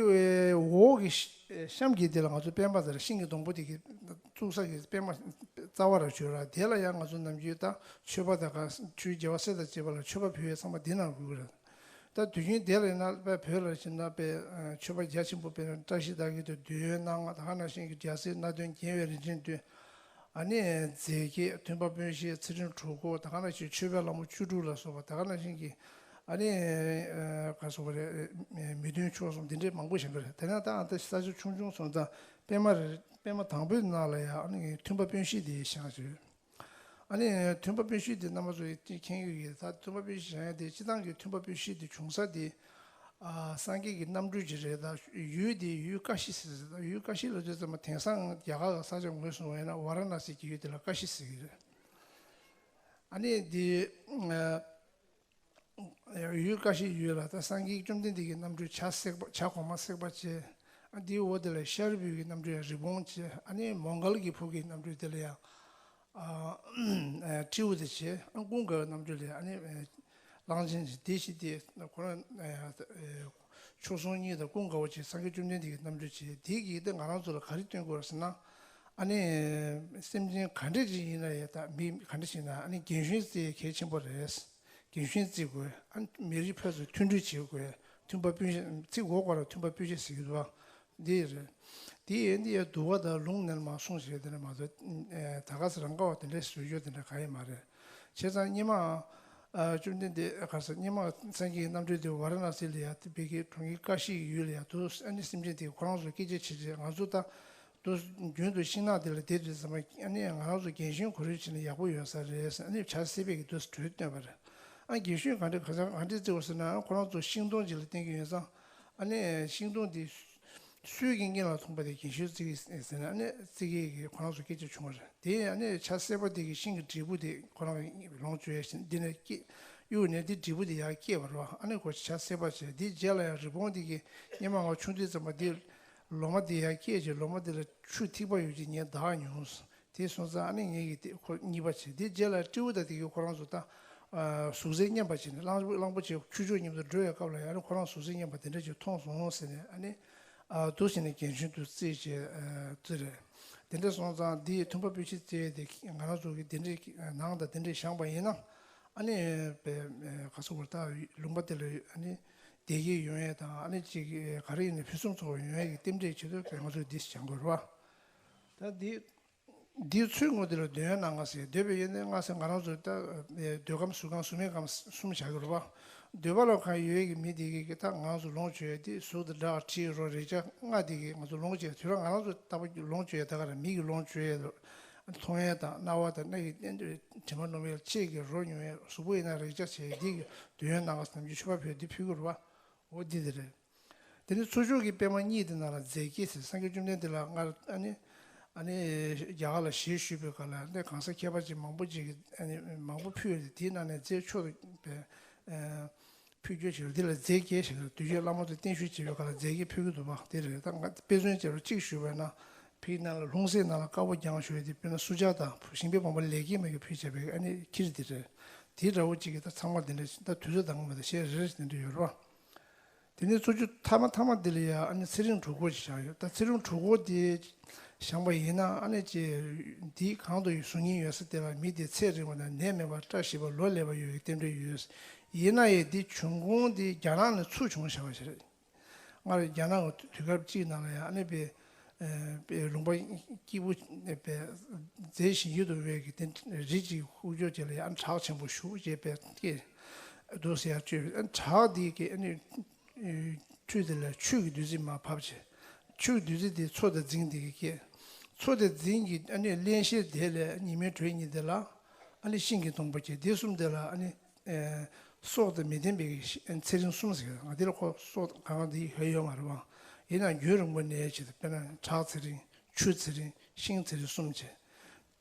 འོག་གི་ཤ་གཤམ་གྱི་དེ་ལ་ང་ཚོ་པད་མ་དེར་ཤིང་གི་སྡོང་པོ་དེ་གི་བཙུགས་ས་གི་པད་མ་རྩ་བ་ར་བྱོས་ར། དེ་ལ་ཡང་ང་ཚོ་ནམ་རྒྱུན་ད་མཆོད་པ་དང་ག་ཆུའི་རྒྱལ་བ་སྲས་དང་བཅས་པ་ལ་མཆོད་པ་ཕུལ་བའི་ཚང་མ་འདི་ནང་དགོས་ཀྱི་རེད། ད་དུས་རྒྱུན་དེ་ལ་ཡིན་ན་དཔེ་བོད་ལ་ཕྱིན་ན་དཔེ་མཆོད་པ་རྒྱ་ཆེན་པོ་དཔེར་ན་བཀྲ་ཤིས་དར་རྒྱས་དང་འདོད་ཡོན་སྣ་ལྔ། ད་ག་ནང་བཞིན་གྱི་རྒྱལ་སྲས་སྣ་བདུན། རྒྱལ་བའི་རིན་ཆེན་བདུན། ཨ་ནི་རྫས་བརྒྱད། མཐུན་པ་སྤུན་བཞི། ཚུལ་ཁྲིམས་དྲུག་གོ། ད་ག་ནང་བཞིན་མཆོད་པའི་ལྷ་མོ་བཅུ་དྲུག་ལ་སོགས་པ། ད་ག་ནང་བཞིན་གྱི་ཨ་ནི་ཨ་ག་སོགས་པ་རེད། མི་མཐུན་ཕྱོགས་གསུམ་འདི་འདྲའི་མང་པོ་བཞེངས་པ་རེད། དེ་ནས་ད་ཨ་ད་ས་ཆ་ཆུང་ཆུང་སོང་ཙང་པད་མ་རེད། པད་མ་དང་པོའི་ནང་ལ་ཡང་ཨ་ནི་མཐུན་པ་སྤུན་བཞི་དེ་བཞེངས་བྱས། ཨ་ནི་མཐུན་པ་སྤུན་བཞི་དེ་རྣམ་པ་ཚོ་ཡིས་མཁྱེན་གྱི་ཡོད། ད་མཐུན་པ་སྤུན་བཞི་བཞེངས་ཡ་དེ་སྤྱིར་བཏང་གི་མཐུན་པ་སྤུན་བཞི་དེ་བྱུང་ས་དེ། ཨ་སངས་རྒྱས་ཀྱི་རྣམ་སྤྲུལ་ཅིག་རེད། ད་ཡུལ་དེ་ཡུལ་ཀ་ཤི་ཟེར། ད་ཡུལ་ཀ་ཤི་ལབ་དུས་ཙམ་པ་དེང་སང་རྒྱ་གར་གྱི་ས་ཆ་ངོས་བཟུང་བ་ཡིན་ན་ཝཱ་ར་ཎ་སི་གི་ཡུལ་དེ་ལ་ཀ་ཤི་ཟེར་གྱི་རེད། ཨ་ནི་དེ་ཨ་ཡུལ་ཀ་ཤི་ཡུལ་ལ་ད་སངས་རྒྱས་བཅོམ་ལྡན་འདས་ཀྱི་རྣམ་སྤྲུལ་བྱ་སྲེག་པ། བྱ་གོང་མ་སྲེག་པ་བྱས། ཨ་འདིའི་འོག་དེ་ལ་ཤར་བོད་ཀྱི་རྣམ་འཕྲུལ་ཡང་རི་བོང་བྱས། ཨ་ནི་མོང་གལ་གྱི་ཕུག་གི་རྣམ་འཕྲུལ་དེ་ལ་ཡང་ཨ་སྤྲེའུ་དེ་བྱས། ཨ་ཀུན་དགའ་བོའི་རྣམ་འཕྲུལ་ལ་ཡང་ཨ་ནི་གླང་ཆེན་བྱས། དེ་བཞི་དེ་ཁོ་རང་མཆོག་ཟུང་གཉིས་དང་ཀུན་དགའ་བོ་བྱས། སངས་རྒྱས་བཅོམ་ལྡན་འདས་ཀྱི་རྣམ་འཕྲུལ་བྱས། དེ་གིས་དེ་ང་རང་ཚོ་ལ་ག་རེ་སྟོན་དགོས་རེད་ཟེར་ན། ཨ་ནི་སེམས་ཅན་ག་འདྲས་ཅིག་ཡིན་ན་ཡང་། ད་མི་ག་འདྲས་ཞིག་ཡིན་ན་ཨ་ནི་རྒན་གཞོན་བརྩི་ཡ་གལ་ཆེན་པོ་རེད། རྒན་གཞོན་བརྩི་དགོས། ཨ་ནི་མི་རིགས་ཕན་ཚུན་མཐུན་སྒྲིལ་བྱེད་དགོས། མཐུན་པ་སྤུན་ཤ་ཚིག་འོག་པར་མཐུན་པ་སྤུན་ཤ་ཟེར་གྱི་འདུག་པ། འདི་རེད། དེ་ཡིན་དེ་ཡང་འདུལ་བ་དང་ལུང་ནས་མར་གསུངས་བྱས་དེ་འདྲ་མ་གཏོགས། ད་ག་ས་རང་ག་བ་དེ་འདྲས་བཟོ་རྒྱུ་དེ་འདྲ་གང་ཡང་མ་རེད། བྱས་ཙང་སྔོན་མ་ཨ་བཅོམ་ལྡན་འདས་ག་ས་སྔོན་མ་སངས་རྒྱས་ཀྱི་རྣམ་འཕྲུལ་དེ་ཝཱ་ར་ཎ་སི་ལ་ཡ་དེ་བོད་ཀྱི་གྲོང་ཁྱེར་ཀ་ཤི་ཡི་ཡུལ་ལ་ཡ་དུ། ཨ་ནི་སེམས་ཅན་དེ་ཁོ་རང་ཚོ་སྐད་ཆ་བྱེད་བྱེད། ང་ཚོ་ད་དུ་རྒྱུན་དུ་ཤིང་ནགས་དེ་ལ་བསྡད་དུས་ཙམ་པ། ཨ་ནི་ང་རང་ཚོ་རྒན་གཞོན་གོ་རེ་བྱས་ན་ཡག་པོ་ཡོད་ས་རེད་ཟེར། ཨ་ནི་བྱ་སྲེད་པས་ཀྱི་དུས་སུ་གྲོས་བཏོན་པ་རེད། ཨ་རྒན་གཞོན་ག་འདྲ་ག་ས་ག་འདྲས་བརྩི་དགོས་ཟེར་ན། ཁོ་རང་ཚོ་ཤིང་སྡོང་ཅིག་ལ་བརྟེན་གྱི་ཡོད་ཙང་། ཨ་ནི་ཤིང་སྡོང་དེ་སུས་ཀྱི་སྔོན་ལ་མཐོང་པ་དེ་རྒན་གཞོན་བརྩི་གི་ཟེར་ན། ཨ་ནི་བརྩི་གི་གི་ཁོ་རང་ཚོ་སྐད་ཆ་བྱུང་བ་རེད། དེ་ཨ་ནི་བྱ་སྲེད་པ་དེ་གི་ཤིང་གི་འབྲས་བུ་དེ་ཁོ་རང་གི་ལོངས་སྤྱོད་ཡ་ཞིག་འདི་ནས་སྐྱེ་གཡུག་ནས་དེ་འབྲས་བུ་དེ་ཡར་སྐྱེས་པ་རེད་པ། ཨ་ནི་ཁོ་བྱ་སྲེད་པ་བྱས། དེའི་རྗེས་ལ་ཡང་རི་བོང་དེ་གི་སྔོན་མ་ང་ཆུང་དུས་ཙམ་པ་དེ་ལོ་མ་དེ་ཡར་སྐྱེས་བྱས། ལོ་མ་དེ་ལ་ཆུ་ཐིགས་པ་ཡོད་ཅིག་ངས་བདག་མྱོང་། དེ་སོང་ཙང་ཨ་ནི་ངེད་ཀྱིས་དེ་ཁོ་གཉིས་པ་བྱས། དེ་རྗེས་ལ་སྤྲེའུ་དང་དེ་གིས་ཁོ་རང་ཚོ་ད་ཨ་གཟུགས་མཛེས་སྙོམས་པ་བྱས་ནས། གླང་གླང་པོ་ཆེ་ཁྱུ་མཆོག་མཉམ་དུ་འགྲོ་བའི་སྐབས་ལ་ཡང་ཨ་ནི་ཁོ་རང་གཟུགས་མཛེས་སྙོམས་པ་དེ་འདྲ་ཅིག་མཐོང་སོང་ཟེར་ནས། ཨ་ནི་ཨ་འདུག་ཟེར་ནས་རྒན་གཞོན་དུ་བརྩིས་བྱས་ཨ་བརྩིས་རེད། དེ་འདྲ་སོང་ཙང་དེའི་མཐུན་པ་སྤུན་ཤ་བརྩི་ཡས་དེ་ང་རང་ཚོ་གིས་དེ་འདྲའི་ནང་དང་དེ་འདྲའི་བཞེངས་པ་ཡིན་ན། ཨ་ནི་པའི་ག་ཚོད་བར་ད་ལུང་པ་དེ་ལ་ཨ་ནི་བདེ་སྐྱིད་ཡོང་ཡས་དང་། ཨ་ནི་ཅིག་ག་རེ་ཡིན་ན་ཕུན་སུམ་ཚོགས་པ་ཡོང་ཡས་ཀྱི་རྟེན་འབྲེལ་ཆེད་དུ་པའི་ང་ཚོས་འདི་བཞེངས་དགོས་རེད་པ། ད་འདི། འདིའི་ཚུལ་དངོས་དེ་ལ་འདོད་ཡོན་ལྔ་ཟེར། འདོད་པའི་ཡོན་ཏན་ལྔ་ཟེར། ང་རང་ཚོ་ད་འདོད་ཁམས་གཟུགས་ཁམས་གཟུགས་མེད་ཁམས་གསུམ་བཞག་གི་རེད་པ། འདོད་པ་ལ་གང་ཡོད་ཀྱི་མི་དེ་གིས་ད་ང་ཚོ་ལོངས་སྤྱོད་ཡ་དེ་གཟུགས་དང་སྒྲ་དྲི་རོ་རེག་བྱ་ལྔ་དེ་གིས་ང་ཚོ་ལོངས་སྤྱོད་ཡ། དེ་རིང་ང་རང་ཚོ་ལྟ་བུ་ལོངས་སྤྱོད་ཡ་ད་ག་རེ། མིག་གིས་ལོངས་སྤྱོད་ཡ། མཐོང་ཡ་དང་རྣ་བ་དང་སྣ་ཡི་རྟེན་དྲན་མ་ནོར་བའི་ལྕེ་གིས་རོ་མྱོང་ཡ། གཟུགས་པོ་ཡིན་ན་རེག་བྱ་བྱེད་ཡ། དེ་གི་འདོད་ཡོན་ལྔ་ཟེར་ནམ་རྒྱུན་མཆོད་པ་ཕུལ་དེ་ཕུལ་གི་རེད་པ། འོ་འདི་དེ་རེད། དེ་ནས་ཚོགས་མཆོག་གི་པད་མ་གཉིས་དེ་ནང་ལ་རྫས་བརྒྱད་ཟེར། སངས་རྒྱས་བཅོམ་ལྡན་འདས་ལ་སྔར་ཨ་ནི་ཨ་ནི་རྒྱ་གར་ལ་ཞལ་བཞུགས་པའི་སྐབས་ལ་ཨ་ནི་གང་ཟག་མཁས་པ་ཅིག་མང་པོ་ཅིག་གིས་ཨ་ནི་མང་པོ་ཕུལ་ཡོད་རེད། དེའི་ནང་ནས་རྫས་མཆོག་ཏུ་ཕུལ་རྒྱུ་ཞིག་རེད། འདི་ལ་རྫས་བརྒྱད་ཞིག་རེད། དུས་ཆེན་བླ་མ་ཚོ་བརྟན་བཞུགས་བྱེད་པའི་སྐབས་ལ་རྫས་བརྒྱད་ཕུལ་གྱི་འདུག་པ། དེ་རེད། ད་ང་དཔེ་མཚོན་བྱས་པ་གཅིག་ཞུས་པ་ཡིན་ན། ཕའི་ནང་ལ་ལྷུང་བཟེད་ནང་ལ་དཀར་པོ་རྒྱན་ཞུ་ཡ་དེ། དཔེར་ན་སུ་ཇཱ་ཏ་ཞིང་པའི་བུ་མོ་ལེགས་སྐྱེས་མ་གིས་ཕུལ་བྱས་པའི་ཨ་ནི་ཁྱེར་འདི་རེད། དེ་འདྲ་བོ་གཅིག་གིས་ད་ཚང་མ་འདི་འདྲ་ད་དུས་ཚོད་འདང་གི་མེད། ད་གཞས་རེ་རེ་བཞིན་འདི་འདྲ་ཡོད་རེད་པ། དེ་ནས་ཚོགས་མཆོག་ཐ་མ་ཐ་མ་འདི་ལ་ཡང་ཨ་ནི་ཚེ་རིང་དྲུག་སྐོར་ཅིག་བཞག་ཡོད། ད་ཚེ་རིང་དྲུག་སྐོར་དེ་བཞེངས་པ་ཡིན་ན་ཨ་ནི་ཅེ་འདི་གང་དུ་ཡོད་གཟུགས་བརྙན་ཡོད་ས་དེ་ལ་མི་དེ་ཚེ་རིང་བ་དང་ནད་མེད་པ་བཀྲ་ཤིས་པ་ལོ་ལེགས་པ་ཡོད་ཀྱི་རྟེན་འབྲེལ་ཡོད། ཡིན་ན་ཡང་འདི་བྱུང་ཁུངས་འདི་རྒྱ་ནག་ནས་ཚུར་བྱུང་བཞག་པ་ཞིག་རེད། སྔར་རྒྱ་ནག་གི་དུས་སྐབས་གཅིག་ནང་ལ་ཡང་ཨ་ནི་པའི་པའི་ལུང་པ་སྐྱིད་པོ་པའི་མཛེས་ཤིང་ཡིད་དུ་འོང་བའི་གི་དེ་རི་གཅིག་ཧུར་སྐྱོར་བྱས་ལ་ཡང་བྲག་ཆེན་པོ་ཞུགས་བྱས་པའི་སྐད་འདུག་ཟེར་ཡང་བརྗོད་པའི་བྲག་འདི་གི་ཨ་ནི་ཁྲོད་དེ་ལ་ཆུ་གི་བདུད་རྩི་མར་བབས་བྱས། ཆུ་གི་བདུད་རྩི་དེ་མཚོ་དང་རྫིང་དེ་གི་སྐད། མཚོ་དང་རྫིང་གི་ཨ་ནི་རླན་གཤེར་དེ་ལས་ཉི་མའི་དྲོད་ཉིད་དེ་ལ་ཨ་ནི་ཤིང་གི་སྡོང་པོ་བྱས། དེ་གསུམ་དེ་ལ་ཨ་ནི། ཨེ། སྲོག་དང་མི་ལྡན་པའི་ཚེ་རིང་གསུམ་ཟེར། ང་འདི་ལ་ཁོ་སྲོག་གང་གང་འདི་ཡོད་ཡོད་མ་རེད་པ། ཡིན་ནའང་རྒྱུན་རིང་པོ་གནས་ཆེད་དུ། དཔེར་ན་བྲག་ཚེ་རིང་། ཆུ་ཚེ་རིང་། ཤིང་ཚེ་རིང་གསུམ་བྱས།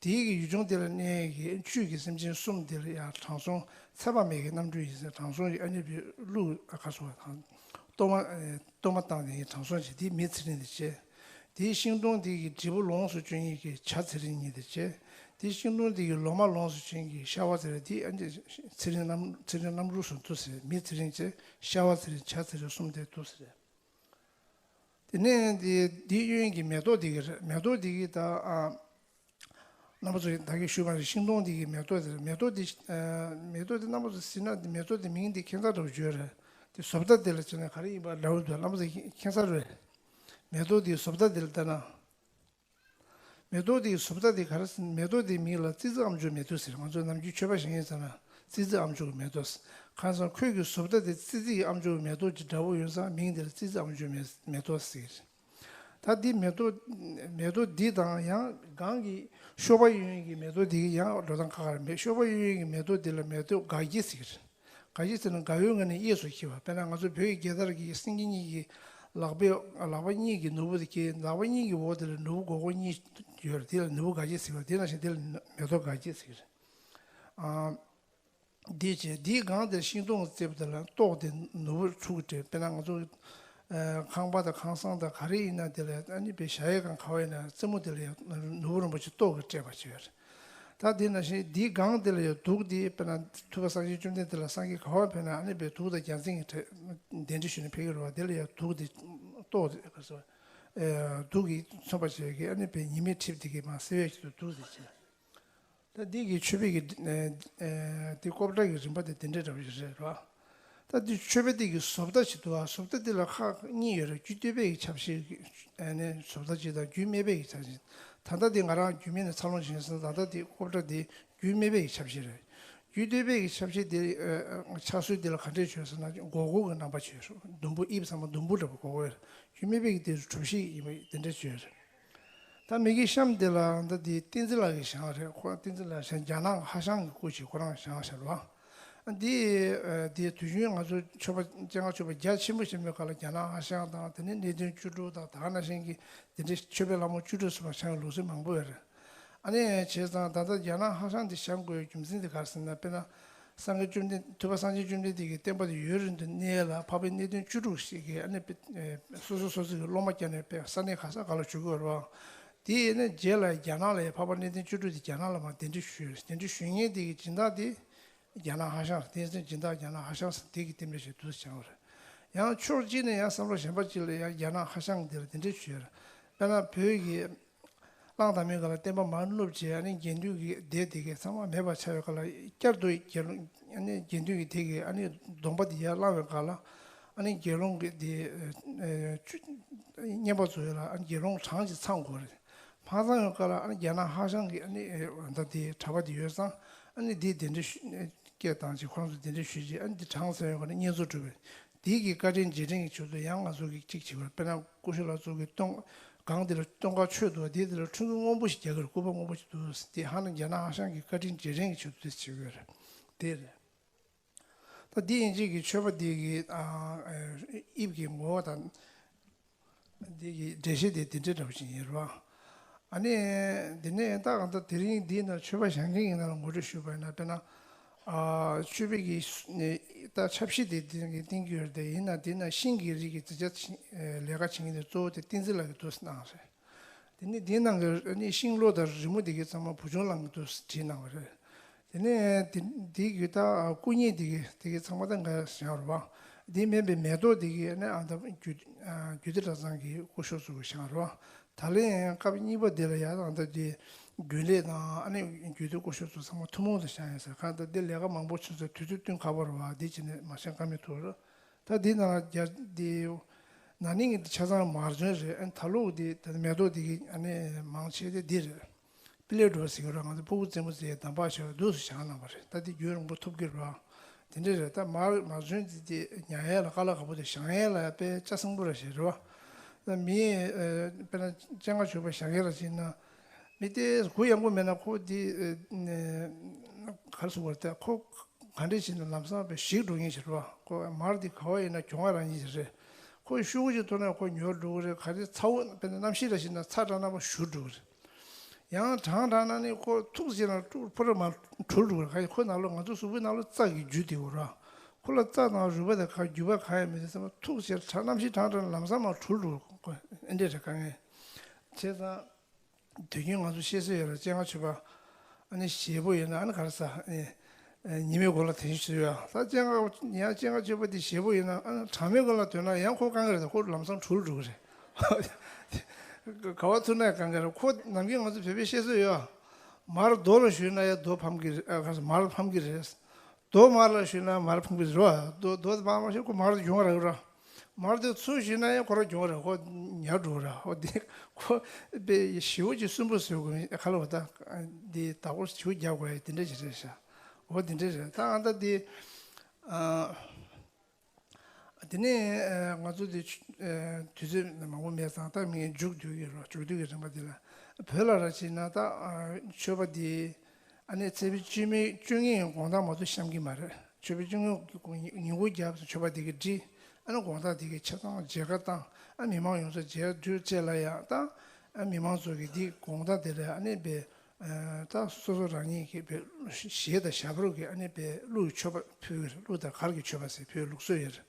དེའི་གི་ཡུལ་ལྗོངས་དེ་ལ་གནས་ཀྱི་བཅུད་ཀྱི་སེམས་ཅན་གསུམ་དེ་ལ་ཡང་དྲང་སྲོང་ཚེ་དཔག་མེད་ཀྱི་རྣམ་སྤྲུལ་ཡིན་ཟེར། དྲང་སྲོང་གི་ཨ་ནི་བའི་གླུ་ཁ་སོ་བ་དང་། གཏོར་མ་གཏོར་མ་བཏང་ནས་དྲང་སྲོང་བྱས། དེའི་མི་ཚེ་རིང་དེ་བྱས། དེའི་ཤིང་སྡོང་དེ་གི་འབྲས་བུ་ལོངས་སུ་སྤྱོད་མཁན་གྱི་བྱ་ཚེ་རིང་གཉིས་དེ་བྱས། དེའི་ཤིང་སྡོང་དེ་གི་ལོ་མ་ལོངས་སུ་སྤྱོད་མཁན་གྱི་ཤ་བ་ཚེ་རིང་དེ། ཨ་ནི་ཚེ་རིང་རྣམ་ཚེ་རིང་རྣམ་དྲུག་སུ་འདུ་ཟེར། མི་ཚེ་རིང་བྱས། ཤ་བ་ཚེ་རིང་། བྱ་ཚེ་རིང་གསུམ་དེ་འདུ་ཟེར། དེ་ནས་དེ་དེའི་གཡོན་གྱི་མེ་ཏོག་དེ་གི་རེད། མེ་ཏོག་དེ་གི་ད་ཨ། རྣམ་པ་ཚོ་ད་གིན་ཞུས་པ་རེད། ཤིང་སྡོང་འདི་གི་མེ་ཏོག་དེ་རེད། མེ་ཏོག་འདི་ཨ་མེ་ཏོག་འདི་རྣམ་པ་ཚོ་གཟིགས་ན་འདི་མེ་ཏོག་འདི་མིང་འདི་ཁྱད་མཚར་འདྲ་བོ་བརྗོད་རེད། དེ་བཟོ་ལྟ་དེ་ལ་བྱས་ན་ག་རེ་ཡིན་པ་འདྲ་བོ་འདུག་རྣམ་པ་ཚོ་ཁྱད་མཚར་རེད། མེ་ཏོག་འདི་བཟོ་ལྟ་དེ་ལ་ལྟ་ན། མེ་ཏོག་འདི་བཟོ་ལྟ་དེ་ག་རེ་ཟེར་ན། མེ་ཏོག་འདིའི་མིང་ལ་ཙི་ཙི་ཨ་མཆོག་མེ་ཏོག་ཟེར། ང་ཚོ་ནམ་རྒྱུན་མཆོད་པ་བཞེངས་ཡོད་ཙང་ན་ཙི་ཙི་ཨ་མཆོག་མེ་ཏོག་ཟེར། གང་ཟེར་ན་ཁོས་ཀྱི་བཟོ་ལྟ་དེ་ཙི་ཙི་ཨ་མཆོག་མེ་ཏོག་ཅིག་འདྲ་བོ་ཡོད་ཙང་མིང་དེ་ལ་ཙི་ཙི་ཨ་མཆོག་མེ་མེ་ཏོག་ཟེར། ད་འདི་མེ་ཏོག་མེ་ཏོག་འདི་དང་ཡང་སྒང་གི་གཤོག་པ་གཡོན་གཡོན་གྱི་མེ་ཏོག་འདི་ཡང་འགྲོ་སྟངས་ཁ་ཁ་རེད། མེ་གཤོག་པ་གཡོན་གཡོན་གྱི་མེ་ཏོག་འདི་ལ་མེ་ཏོག་དགའ་སྐྱིད་ཟེར། དགའ་སྐྱིད་ཟེར་ན་དགའ་བའི་ངང་ནས་གཡས་སུ་འཁྱིལ་བ། དཔེར་ན་ང་ཚོ་བོད་ཀྱི་རྒྱལ་དར་གྱི་སེང་གེ་གཉིས་ཀྱི་ལག་པའི་ལག་པ་གཉིས་ཀྱི་ནོར་བུ་དེ་འཁྱིལ། ལག་པ་གཉིས་ཀྱི་འོག་དེ་ལ་ནོར་བུ་སྒོར་སྒོར་གཉིས་ཡོད་རེད། དེ་ལ་ནོར་བུ་དགའ་སྐྱིད་ཟེར་བ། དེ་ནང་བཞིན་དེ་ལ་མེ་ཏོག་དགའ་སྐྱིད་ཟེར་གྱི་རེད། ཨ། འདི་བྱས། འདིའི་སྒང་དེར་ཤིང་སྡོང་གི་རྩེ་མོ་དེ་ལ་ཏོག་དེ་ནོར་བུ་ཚུགས་ཀྱི་སྤྲད། དཔེར་ན་ང་ཚོ་ ཁང་པ་དང་ཁང་བཟང་དང་ག་རེ་ཡིན་ན་དེ་ལ་ཨ་ནི་དཔེ་བཞག་ཡས་སྒང་ག་བ་ཡིན་ན་རྩེ་མོ་དེ་ལ་ཡང་ནོར་བུ་རིན་པོ་ཆེ་ཏོག་གིས་སྤྲས་པ་ཅིག་ཡོད་རེད། ད་དེ་ནང་བཞིན་འདིའི་སྒང་དེ་ལ་ཡང་གདུགས་དེ་དཔེར་ན་ཐུབ་པ་སངས་རྒྱས་བཅོམ་ལྡན་འདས་ལ་སངས་རྒྱས་ག་བ་ཕེབས་ན་ཨ་ནི་དཔེ་གདུགས་དང་རྒྱལ་མཚན་གྱི་གྲལ་གདན་འདྲེན་ཞུས་ནས་ཕེབས་ཀྱི་རེད་བ། དེ་ལ་ཡང་གདུགས་དེ་ཏོག་དེ་ག་ཟེར་བ། གདུགས་ཀྱིས་མཚོན་པ་བྱས་ཀྱི་ཨ་ནི་དཔེ་ཉི་མའི་གྲིབ་དེ་གིས་མར་སེལ་བའི་ཆེད་དུ་གདུགས་དེ་བྱས། ད་འདི་གི་མཆོད་པའི་གི་ཨ་ཨ་འདི་ཀོ་པ་ཏྲ་གི་རིམ་པ་དེ་དེ་འདྲ་འདྲ་བོ་ཞིག་རེད་བ། ད་འདི་མཆོད་པའི་འདི་གི་བཟོ་ལྟ་ཞིག་འདུག་ཨ། བཟོ་ལྟ་འདི་ལ་ཁག་གཉིས་ཡོད་རེད། རྒྱུད་སྟོད་པའི་གི་ཆ་ཤས་ཀྱི་ཨ་ནི་བཟོ་ལྟ་ཅིག་དང་རྒྱུད་སྨད་པའི་གི་ཆ་ཤས། ད་ལྟ་འདི་ང་རང་རྒྱུད་སྨད་ནས་འཚར་ལོངས་བྱུང་སོང་། ད་ལྟ་འདི་ཀོ་པ་ཏྲ་འདི་རྒྱུད་སྨད་པའི་གི་ཆ་ཤས་རེད། རྒྱུད་སྟོད་པའི་གི་ཆ་ཤས་འདི་ཨ་ཨ་ཆ་སྲོལ་འདི་ལ་ག་འདྲས་བྱོས་ཟེར་ན་སྒོར་སྒོར་གི་རྣམ་པ་བྱོས། ཟུར་ཟུར་དུམ་བུ་དབྱིབས་ཚང་མ་དུམ་བུ་འདྲ་པོ་སྒོར་སྒོར་ཡོད་རེད། རྒྱུད་སྨད་པའི་གི་འདི་གྲུ་བཞི་ཡིན་པ་འདི་འདྲས་བྱོས་རེད། ད་མི་དགེ་བཤམས་དེ་ལ་ད་དེ་བསྟན་འཛིན་ལགས་ཀྱིས་བཞེངས་རེད། ཁོ་བསྟན་འཛིན་ལགས་བཞེངས། རྒྱ་ནག་ཧྭ་ཤང་གི་སྐུ་ཞིག་ཁོ་རང་བཞེངས་ཤག་རེད་བ། འདི་ཨ་འདི་དུས་རྒྱུན་ང་ཚོ་མཆོད་པ་སྤྱན་སྔ་མཆོད་པ་རྒྱ་ཆེན་པོ་བྱེད་པའི་སྐབས་ལ་རྒྱ་ནག་ཧྭ་ཤང་དང་དེ་ནས་གནས་བརྟན་བཅུ་དྲུག་དང་ད་ག་ནང་བཞིན་གྱི་དེ་འདྲའི་མཆོད་པའི་ལྷ་མོ་བཅུ་དྲུག་སོགས་བཞེངས་པའི་ལུགས་སྲོལ་མང་པོ་ཡོད་རེད། ཨ་ནི་བྱས་ཙང་ད་ལྟ་རྒྱ་ནག་ཧྭ་ཤང་འདི་བཞེངས་དགོས་པའི་རྒྱུ་མཚན་དེ་ག་རེ་ཟེར་ན། དཔེར་ན་སངས་རྒྱས་བཅོམ་ལྡན་ཐུབ་པ་སངས་རྒྱས་བཅོམ་ལྡན་འདས་ཀྱི་བསྟན་པ་དེ་ཡུན་རིང་དུ་གནས་ལ་འཕགས་པའི་གནས་བརྟན་བཅུ་དྲུག་ཞིག་གིས་ཨ་ནི་དཔེ་ཨེ་སོ་སོ་སོ་སོ་གི་སློབ་མ་བསྐྱངས་ནས་དཔེ་ས་གནས་ག་ས་ག་ལ་བཞུགས་ཀྱི་ཡོད་རེད་བ། དེ་ཡིན་ན་རྗེས་ལ་རྒྱ་ནག་ལ་ཡང་འཕགས་པ་གནས་བརྟན་བཅུ་དྲུག་དེ་རྒྱ་ནག་ལ་མར་གདན་འདྲེན་ཞུས་རེད། གདན་འདྲེན་ཞུ་མཁན་དེ་གི་སྦྱིན་བདག་དེ་རྒྱ་ནག་ཧྭ་ཤང་རེད། བསྟན་འཛིན་སྦྱིན་བདག་རྒྱ་ནག་ཧྭ་ཤང་ཟེར་དེ་གི་རྟེན་འབྲེལ་ཞིག་འདུག་སེ་བྱུང་བ་རེད། ཡང་ཕྱོགས་གཅིག་ནས་ཡང་བསམ་བློ་གཞན་པ་གཅིག་ལ་ཡང་རྒྱ་ནག་ཧྭ་ཤང་དེ་ལ་གདན་འདྲེན་ཞུས་རེད། དཔེར་ན་བོད་ཀྱི་གླང་དར་མའི་སྒང་ལ་བསྟན་པ་མར་བསྣུབས་བྱས། ཨ་ནི་དགེ་འདུན་གྱི་སྡེ་དེ་གའི་ཚང་མ་མེད་པར་ཆགས་པའི་སྐབས་ལ་བསྐྱར་དུ་དགེ་སློང་ཨ་ནི་དགེ་འདུན་གྱི་སྡེ་གིས་ཨ་ནི་སྡོམ་པ་དེ་ཡར་བླངས་པའི་སྐབས་ལ་ཨ་ནི་དགེ་སློང་གི་དེ་ཨ་ཨ་བསྙེན་པ་ཚོ་ཡོད་ལ་ཨ་ནི་དགེ་སློང་གྲངས་ཀྱིས་ཚང་དགོས་རེད། མ་ཚང་བའི་སྐབས་ལ་ཨ་ནི་རྒྱ་ནག་ཧྭ་ཤང་གི་ཨ་ནི་ཨ་ད་དེ་གྲྭ་པ་དེ་ཡོད་ཙང་ཨ་ནི་དེ་གདན་འདྲེན་ཞུ་སྐད་བཏང་བྱས་ཁོ་རང་ཚོ་གདན་འདྲེན་ཞུས་རྗེས་ཨ་ནི་དེ་གྲངས་ཚང་བའི་སྐབས་ལ་བསྙེན་རྫོགས་གྲུབ་པས། དེ་གི་བཀའ་དྲིན་རྗེས་དྲན་གྱི་ཆེད་དུ་ཡང་ང་ཚོ་གིས་གཅིག་བྱེད་དགོས། དཔེར་ན་སྐུ་ཞབས་ལགས་ཚོ་གི་སྟོན་སྒང་དེ་ལ་སྟོན་ཁ་མཆོད་འདུག་དེ་དེ་ལ་ཁྲུས་གུར་སྔོན་པོ་ཞིག་རྒྱག་གི་རེད། སྐུད་པ་སྔོན་པོ་ཞིག་འདུག་དེ་ཧ་ན་རྒྱ་ནག་ཧྭ་ཤང་གི་བཀའ་དྲིན་རྗེས་དྲན་གྱི་ཆེད་དུ་དེ་བྱེད་དགོས་རེད། དེ་རེད། ད་འདི་ཡིན་གཅིག་གི་མཆོད་པ་འདི་གི་ཨ་ཨ་དབྱིབས་ཀྱི་ངོ་བོ་དང་། འདི་གི་འགྲེལ་བཤད་དེ་དེ་འདྲའི་འདྲ་པོ་ཞིག་ཡིན་རེད་བ། ཨ་ནི་འདི་ནས་ད་གང་ལྟར་དེ་རིང་འདི་ན་མཆོད་པ་བཞེངས་མཁན་གྱི་ནང་ལ་ངོ་སྤྲོད་ཞུས་པ་ཡིན་ན། དཔེར་ན་ཨ་མཆོད་པའི་གི་ད་ཆ་ཤས་དེ་འདི་གི་བསྟན་གྱི་ཡོད་རེད། དེ་ཡིན་ན་འདི་ན་ཤིང་གི་རིགས་ཀྱི་རྫས་ཆ་ལས་ཀ་བྱེད་མཁན་དེ་གཙོ་བོ་དེ་བསྟན་འཛིན་ལགས་ཀྱིས་འདུག་སེ་གནང་རེད། དེ་ནས་དེའི་ནང་གི་ཨ་ནི་ཤིང་ལོ་དང་རི་མོ་དེ་གའི་ཚང་མ་བུ་ཆུང་ལགས་ཀྱིས་འདུག་སེ་བྲིས་གནང་བ་རེད། དེ་ནས་དེ་དེའི་རྒྱུད་ད་སྐུ་བརྙན་དེ་གའི་དེ་གའི་ཚང་མ་ད་འགའ་བཞེངས་རེད་བ། དེ་མིན་པའི་མེ་ཏོག་དེ་གའི་ཨ་ནི་ཨ་ད་རྒྱུད་རྒྱུད་སྡེ་གྲྭ་ཚང་གི་སྐུ་ཞབས་ཚོ་གིས་བཞེངས་རེད་བ། ད་ལན་སྐབས་གཉིས་པ་དེ་ལ་ཡ་ཨ་ད་དེ་རྒྱུན་ལས་དང་ཨ་ནི་རྒྱུད་སྡེ་སྐུ་ཞབས་ཚོ་ཚང་མ་ཐུན་མོང་དུ་བཞེངས་ཡོད་ཟེར། གང་ལྟར་དེ་ལས་ཀ་མང་པོ་བྱུང་ཚེ་དུས་ཚོད་བསྟུན་ཁག་པོ་རེད་བ། དེ་བྱས་ནས་མ་བཞེངས་ཀ་མེད་ཐུག་རེད། ད་འདི་ནང་རྒྱ་འདི་ན་ནིང་གི་འདི་ཆ་ཚང་མར་ཚོན་རེད། ཨ་ནི་ད་ལོ་འདི་ད་མེ་ཏོག་འདི་གི་ཨ་ནི་མང་ཆེ་དེ་འདི་རེད། པི་ལེ་ཌོ་ཟེར་གི་རེད། ང་ཚོ་ཕྲུ་གུ་རྩེད་མོ་རྩེ་ཡའི་འདམ་བག་ཆེ་བ་འདུག་སེ་བཞེངས་གནང་བ་རེད། ད་འདི་རྒྱུན་རིང་པོ་ཐུབ་ཀྱི་རེད་བ། དེ་འདྲ་རེད། ད་མར་མར་ཚོན་འདི་དེ་ཉར་ཡས་ལ་དཀའ་ལས་ཁག་པོ་དེ་བཞེངས་ཡས་ལ་དཔེ་ལྕགས་སྲིན་པོ་ར་ཞིག་རེད་བ། ད་མི་ཨ་དཔེར་ན་སྤྱན་སྔ་མཆོད་པ་བཞེངས་ཡས་ལ་ཕྱིན་ན་མི་དེ་གུ་ཡངས་པོ་མེད་ན་ཁོ་འདི་ཨ་ག་རེ་ཟེར་དགོས་རེད། ད་ཁོ་ག་འདྲས་བྱས་ན་ལམ་སང་དཔེ་ཞིག་འགྲོ་མཁན་ཞིག་རེད་བ། ཁོ་མར་འདི་ག་བ་ཡིན་ན་གྱོང་བ་རག་མཁན་ཞིག་རེད། ཁོ་ཤུགས་ཀྱིས་ཐུག་ན་ཁོ་ཉོར་འགྲོ་གི་རེད། ག་རེ་ཚ་བོ་དཔེར་ན་གནམ་གཤིས་ར་ཞིག་ན་ཚ་དྲགས་ན་མར་བཞུར་འགྲོ་གི་རེད། ཡང་གྲང་དྲགས་ན་ནི་ཁོ་ཐུག་ཟེར་ན་ཕོ་ར་མར་འཁྲུལ་འགྲོ་གི་རེད། ག་ཁོ་ནང་ལོགས་ང་ཚོ་གཟུགས་པོའི་ནང་ལོགས་རྩ་གི་རྒྱུ་དེ་ཡོད་ར། ཁོ་ལ་རྩ་དང་རུས་པ་དང་ག་རྒྱུས་པ་གང་ཡང་མེད་དུས་ཙམ་པ་ཐུག་ཟེར་གྲང་གནམ་གཤིས་གྲང་དྲགས་ན་ལམ་སང་མར་འཁྲུལ་འགྲོ་གི་རེད། ཨེ་འདྲས་རེད་དཀའ་ངལ། བྱས་ཙང་། དུས་རྒྱུན་ང་ཚོ་བཤད་སྲོལ་ཡོད་རེད། སྤྱན་སྔ་མཆོད་པ་ཨ་ནི་ཞེ་པོ་ཡིན་ན་ཨ་ནི་ག་རེ་ཟ་ཨ་ནི་ཉི་མའི་གུང་ལ་དེ་བཞིན་ཞུ་ཡ། ད་སྤྱན་སྔ་ཡང་སྤྱན་སྔ་མཆོད་པ་དེ་ཞེ་པོ་ཡིན་ན་ཨ་ནི་གྲང་མོའི་གུང་ལ་དོན་ན་ཡང་ཁོ་དཀའ་ངལ་རེད། ཁོ་ལམ་སང་འཁྲུལ་འགྲོ་གི་རེད། ག་བ་ཐུག་ན་ཡང་དཀའ་ངལ་རེད། ཁོ་ནམ་རྒྱུན་ང་ཚོ་བོད་པའི་བཤད་སྲོལ་ཡོད། མར་རྡོ་ལ་བཞུས་ན་ཡང་རྡོ་ཕམ་གི་རེད། ཨ་ག་རེ་ཟ་མར་ཕམ་གི་རེད། རྡོ་མར་ལ་བཞུས་ན་མར་ཕམ་གི་རེད་བ། རྡོ་རྡོ་དེ་མར་མ་བཞུས་ཁོ་མར་དེ་གྱོང་རག་གི་རེད། མར་དེ་ཚུར་བཞུས་ན་ཡང་ཁོ་རང་གྱོང་རག་ཁོ་ཉར་འགྲོ་གི་རེད། ཨོ་དེ་ཁོ་དཔེ་ཞེ་པོ་ཅིག་སུན་པོ་བཟོ་དགོས་ཁ་ལོ་ད་དེ་བདག་པོ་ཞེ་པོ་རྒྱག་དགོས་ཡ་དེ་འདྲ་ཞིག་རེད་ཤག་ཨོ་དེ་འདྲ་རེད། ད་ཨ་ད་དེ་ཨ། དེ་ནས་ཨ་ང་ཚོ་དེ་ཆུ་ཨ་དུས་ཚོད་མང་པོ་མེད་ཙང་ད་ངས་མཇུག་བསྡུ་གི་རེད། མཇུག་བསྡུ་གི་རིམ་པ་འདི་ལ་བོད་ལ་ར་བྱས་ན་ད་ཨ་མཆོད་པ་འདི་ཨ་ནི་ཚེས་པའི་བཅུ་མའི་བཅུ་གཉིས་ཡི་དགོང་དག་མ་གཏོགས་བཤམས་ཀྱི་མ་རེད། མཆོད་པའི་བཅུ་གཉིས་ཀྱི་དགོང་ཉིན་གུང་རྒྱབ་མཆོད་པ་འདི་གི་བསྒྲིགས། ཨ་ནི་དགོང་དག་འདི་གི་ཆ་ཚང་མཇལ་ཁ་བཏང་། ཨ་མི་མང་ཡོངས་རྫོགས་མཇལ་འཕྲད་བྱས་ལ་ཡང་ད་ཨ་མི་མང་ཚོ་གི་འདི་དགོང་དག་འདི་ལ་ཨ་ནི་བས། ད་སོ་སོ་རང་ཉིད་ཀྱི་བོད་གཞས་དང་ཞབས་བྲོ་གི་ཨ་ནི་བོད་གླུ་ཡི་མཆོད་པ་ཕུལ་གྱི་རེད། གླུ་དང་གར་གྱི་མཆོད་པ་ཟེར་བོད་ལུགས་སྲོལ་ཡོད་རེད།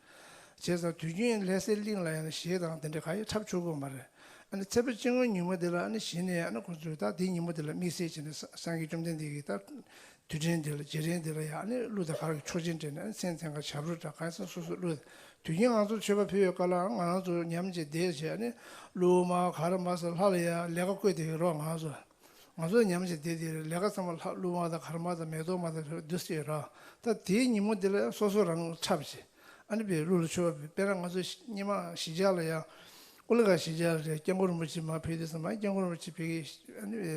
བྱས་ཙང་དུས་རྒྱུན་ལྷ་སའི་གླིང་ལ་ཡང་གཞས་དང་དེ་འདྲ་གང་ཡང་འཁྲབ་ཆོག་གི་མ་རེད། ཨ་ནི་ཚེས་པ་བཅོ་ལྔ་ཉིན་མོ་དེ་ལ་ཨ་ནི་གཞི་ནས་ཨ་ནི་ཁོ་ཚོས་ད་དེ་ཉིན་མོ་དེ་ལ་དམིགས་བསལ་བྱས་ནས་སངས་རྒྱས་བཅོམ་ལྡན་འདས་ཀྱི་ད་དུས་དྲན་དེ་ལ་རྗེས་དྲན་དེ་ལ་ཡང་ཨ་ནི་གླུ་དང་གར་གྱི་ཆོག་མཆན་སྤྲད་ནས་ཨ་ནི་མཚན་ཚན་ཁ་ཞབས་བྲོ་འདྲ་གང་ཡང་སོ་སོ་གླུ། དུས་རྒྱུན་ང་ཚོ་མཆོད་པ་ཕུལ་བའི་སྐབས་ལའང་ང་རང་ཚོ་མཉམ་གཅིག་བསྡད་བྱས་ཨ་ནི་གླུ་མ་གར་མ་ཟེར་ལྷ་ལ་ཡང་ལས་ཀ་བསྐོས་བསྡད་ཡོད་རོགས་ང་ཚོ། ང་ཚོ་མཉམ་གཅིག་བསྡད་དེ་ལས་ཀ་ཚང་མ་ལྷ་གླུ་མ་དང་གར་མ་དང་མེ་ཏོག་མ་དང་འདུ་སེ་ར། ད་དེའི་ཉིན་མོ་དེ་ལ་སོ་སོ་རང་འཁྲབ་བྱས། ཨ་ནི་བའི་གླུ་ལ་མཆོད་པ་ཕུལ། དཔེར་ན་ང་ཚོ་སྙེ་མ་གཞིས་ཆགས་ལ་ཡང་ཀོ་ལི་གྷལ་གཞིས་ཆགས་ལ་རེད། སྐྱབས་མགོན་རིན་པོ་ཆེ་མར་ཕེབས་དུས་ཙམ་པ་སྐྱབས་མགོན་རིན་པོ་ཆེ་ཕེབས་ཀྱི་ཨ་ནི་བའི་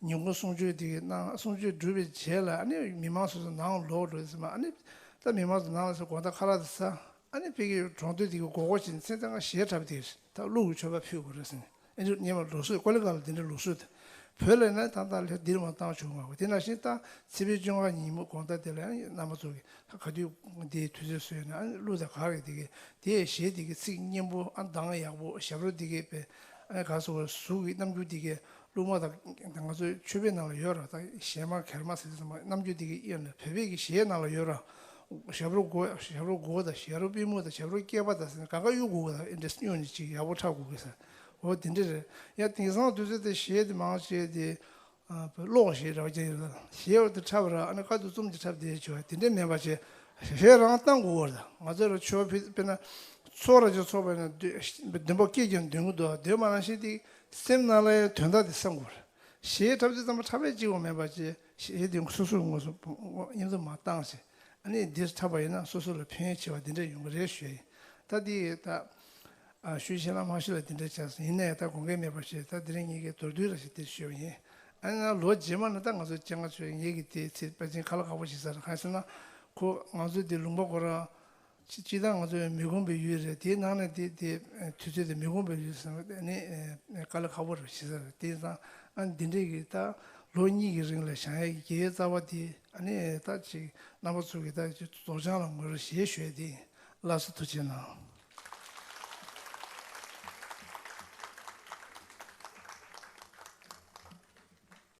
ཉིན་གུང་གསུང་ཆོས་དེ་གི་གནང་། གསུང་ཆོས་གྲུབ་པའི་རྗེས་ལ་ཨ་ནི་མི་མང་སོ་སོ་ནང་ལོག་འགྲོ་དུས་ཙམ་པ་ཨ་ནི་ད་མི་མང་ཚོ་ནང་ལ་སོ་དགོང་དག་ཁ་ལག་དེ་ཟ། ཨ་ནི་ཕ་གིའི་གྲོང་སྡེ་དེ་གི་སྒོར་སྒོར་བྱས་ནས་མཚན་ཚན་ཁ་གཞས་འཁྲབ་དེ་ད་གླུ་གི་མཆོད་པ་ཕུལ་དགོས་རེད་ཟེར་ནས་ཨ་ནི་སྙེ་མ་ལུགས་སྲོལ་ཀོ་ལི་གྷལ་ལ་འདི་འདྲའི་ལུགས་སྲོལ་དེ། བོད་ལ་ན་ད་ལྟ་ལྷ་འདིར་མ་བཏང་བྱུང་བ་དེ་ནང་བཞིན་ད་ཚེས་པའི་བཅོ་ལྔ་ཉིན་མོ་དགོང་དག་དེ་ལ་ཨ་ནི་རྣམ་པ་ཚོ་གི་ད་ག་དུས་འདིའི་དུས་ཚོད་བཟོས་ན་ཨ་ནི་གླུ་དང་གར་གི་དེ་གི་དེའི་གཞས་དེ་གི་ཚིག་སྙན་པོ་ཨ་གདངས་ཡག་པོ་ཞབས་བྲོ་དེ་གི་དཔེ་ཨ་ནི་ག་སོ་བའི་གཟུགས་ཀྱི་རྣམ་འགྱུར་དེ་གི་གླུ་མ་དང་ང་ཚོའི་མཆོད་པའི་ནང་ལ་ཡོད་ར། ད་གཞས་མ་གར་མ་ཟེར་དུས་ཙམ་པ་རྣམ་འགྱུར་དེ་གི་གཡས་ནས་བོད་པའི་གི་གཞས་ནང་ལ་ཡོད་ར། ཞབས་བྲོ་མགོ་ཞབས་བྲོ་མགོ་དང་ཞབས་བྲོ་པུས་མོ་དང་ཞབས་བྲོ་སྐེད་པ་དང་ཟེར་ནས་གང་ག་གཡུག་དགོས་དང་ཨེ་འདྲས་གཡུག་ནས་ཅིག་ཡག་པོ་འཁྲབ་དགོས་གི་ཟེར། འོ་དེ་འདྲས་རེད། ཡ་དེང་སང་དུས་ཚོད་དེ་གཞས་དེ་མང་ཆེ་དེ་ཀློག་གཞས་རག་ཀྱི་ཡོད་ལ་གཞས་བར་དུ་འཁྲབ་ར་ཨ་ནི་དཀའ་སྡུག་རྩོམ་གྱི་འཁྲབ་དེ་བྱོས་དེ་འདྲས་མེད་པ་བྱས་གཞས་རང་བཏང་དགོས་བར་དང་ང་ཚོ་ལ་ཆོས་ཕི་དཔེར་ན་ཚོགས་ར་ཅིག་ཚོགས་པ་ཡིན་ན་འདོན་པ་སྐད་ཀྱང་འདོན་གི་འདུག་འདོན་པ་ནང་བཞིན་དེ་སེམས་ནང་ལ་ཡང་དོན་དག་དེ་བསམ་དགོས་ར། གཞས་འཁྲབ་དུས་ཙམ་པ་འཁྲབ་པའི་གཅིག་པོ་མེད་པ་བྱས་གཞས་དེ་སོ་སོའི་ངོས་སུ་མཉམ་དུ་མ་བཏང་ཞིང་ཨ་ནི་འདིར་འཁྲབ་པ་ཡིན་ན་སོ་སོ་ལ་ཕན་ཡོན་ཆེ་བ་འདི་འདྲ་ཡོང་གི་རེད་ཞུ་ཡ་ཡིན། ད་འདི་ད་ཨ་ཤུལ་ཤེས་ལ་མ་ཤུལ་ལ་འདི་འདྲ་བྱས་སོང་ཡིན་ནའི་ད་དགོངས་འགལ་མེད་པ་ཞིག་ད་དེ་རིང་ངེད་ཀྱི་མདོར་བསྡུས་ར་ཞིག་འདིར་ཞུ་བ་ཡིན། ཨ་ནི་ལོ་རྗེས་མ་ནི་ད་ང་ཚོ་སྤྱན་སྔ་ཆོས་ངེད་ཀྱི་དེ་ཚེ་དཔལ་ཆེན་ཁ་ལག་ཁག་པོ་ཞིག་ཟེར་གང་ཟེར་ན་ཁོ་ང་ཚོའི་འདི་ལུང་པ་ཁོ་རང་། སྤྱི་སྤྱི་བཏང་ང་ཚོའི་མི་ཁོམ་པའི་ཡུལ་རེད། དེའི་ནང་ནས་དེ་དེ་དུས་ཚོད་དེ་མི་ཁོམ་པའི་ཡུལ་ཟེར་བ་དེ་ནི་དཀའ་ལས་ཁག་པོ་རེད་ཞེས་ཟེར། དེ་ཙང་ཨ་འདི་འདྲས་ཀྱི་ད་ལོ་གཉིས་ཀྱི་རིང་ལ་བཞེངས་ཡས་ཀྱི་རྩ་བ་དེ་ཨ་ནི་ད་ཅིག་རྣམ་པ་ཚོ་གི་ད་ཅིག་རྫོགས་བྱང་ལ་ངོས་ར་ཞེས་ཞུ་ཡས་དེ་ཡིན། ལགས་སོ་ཐུགས་རྗེ་གནང་།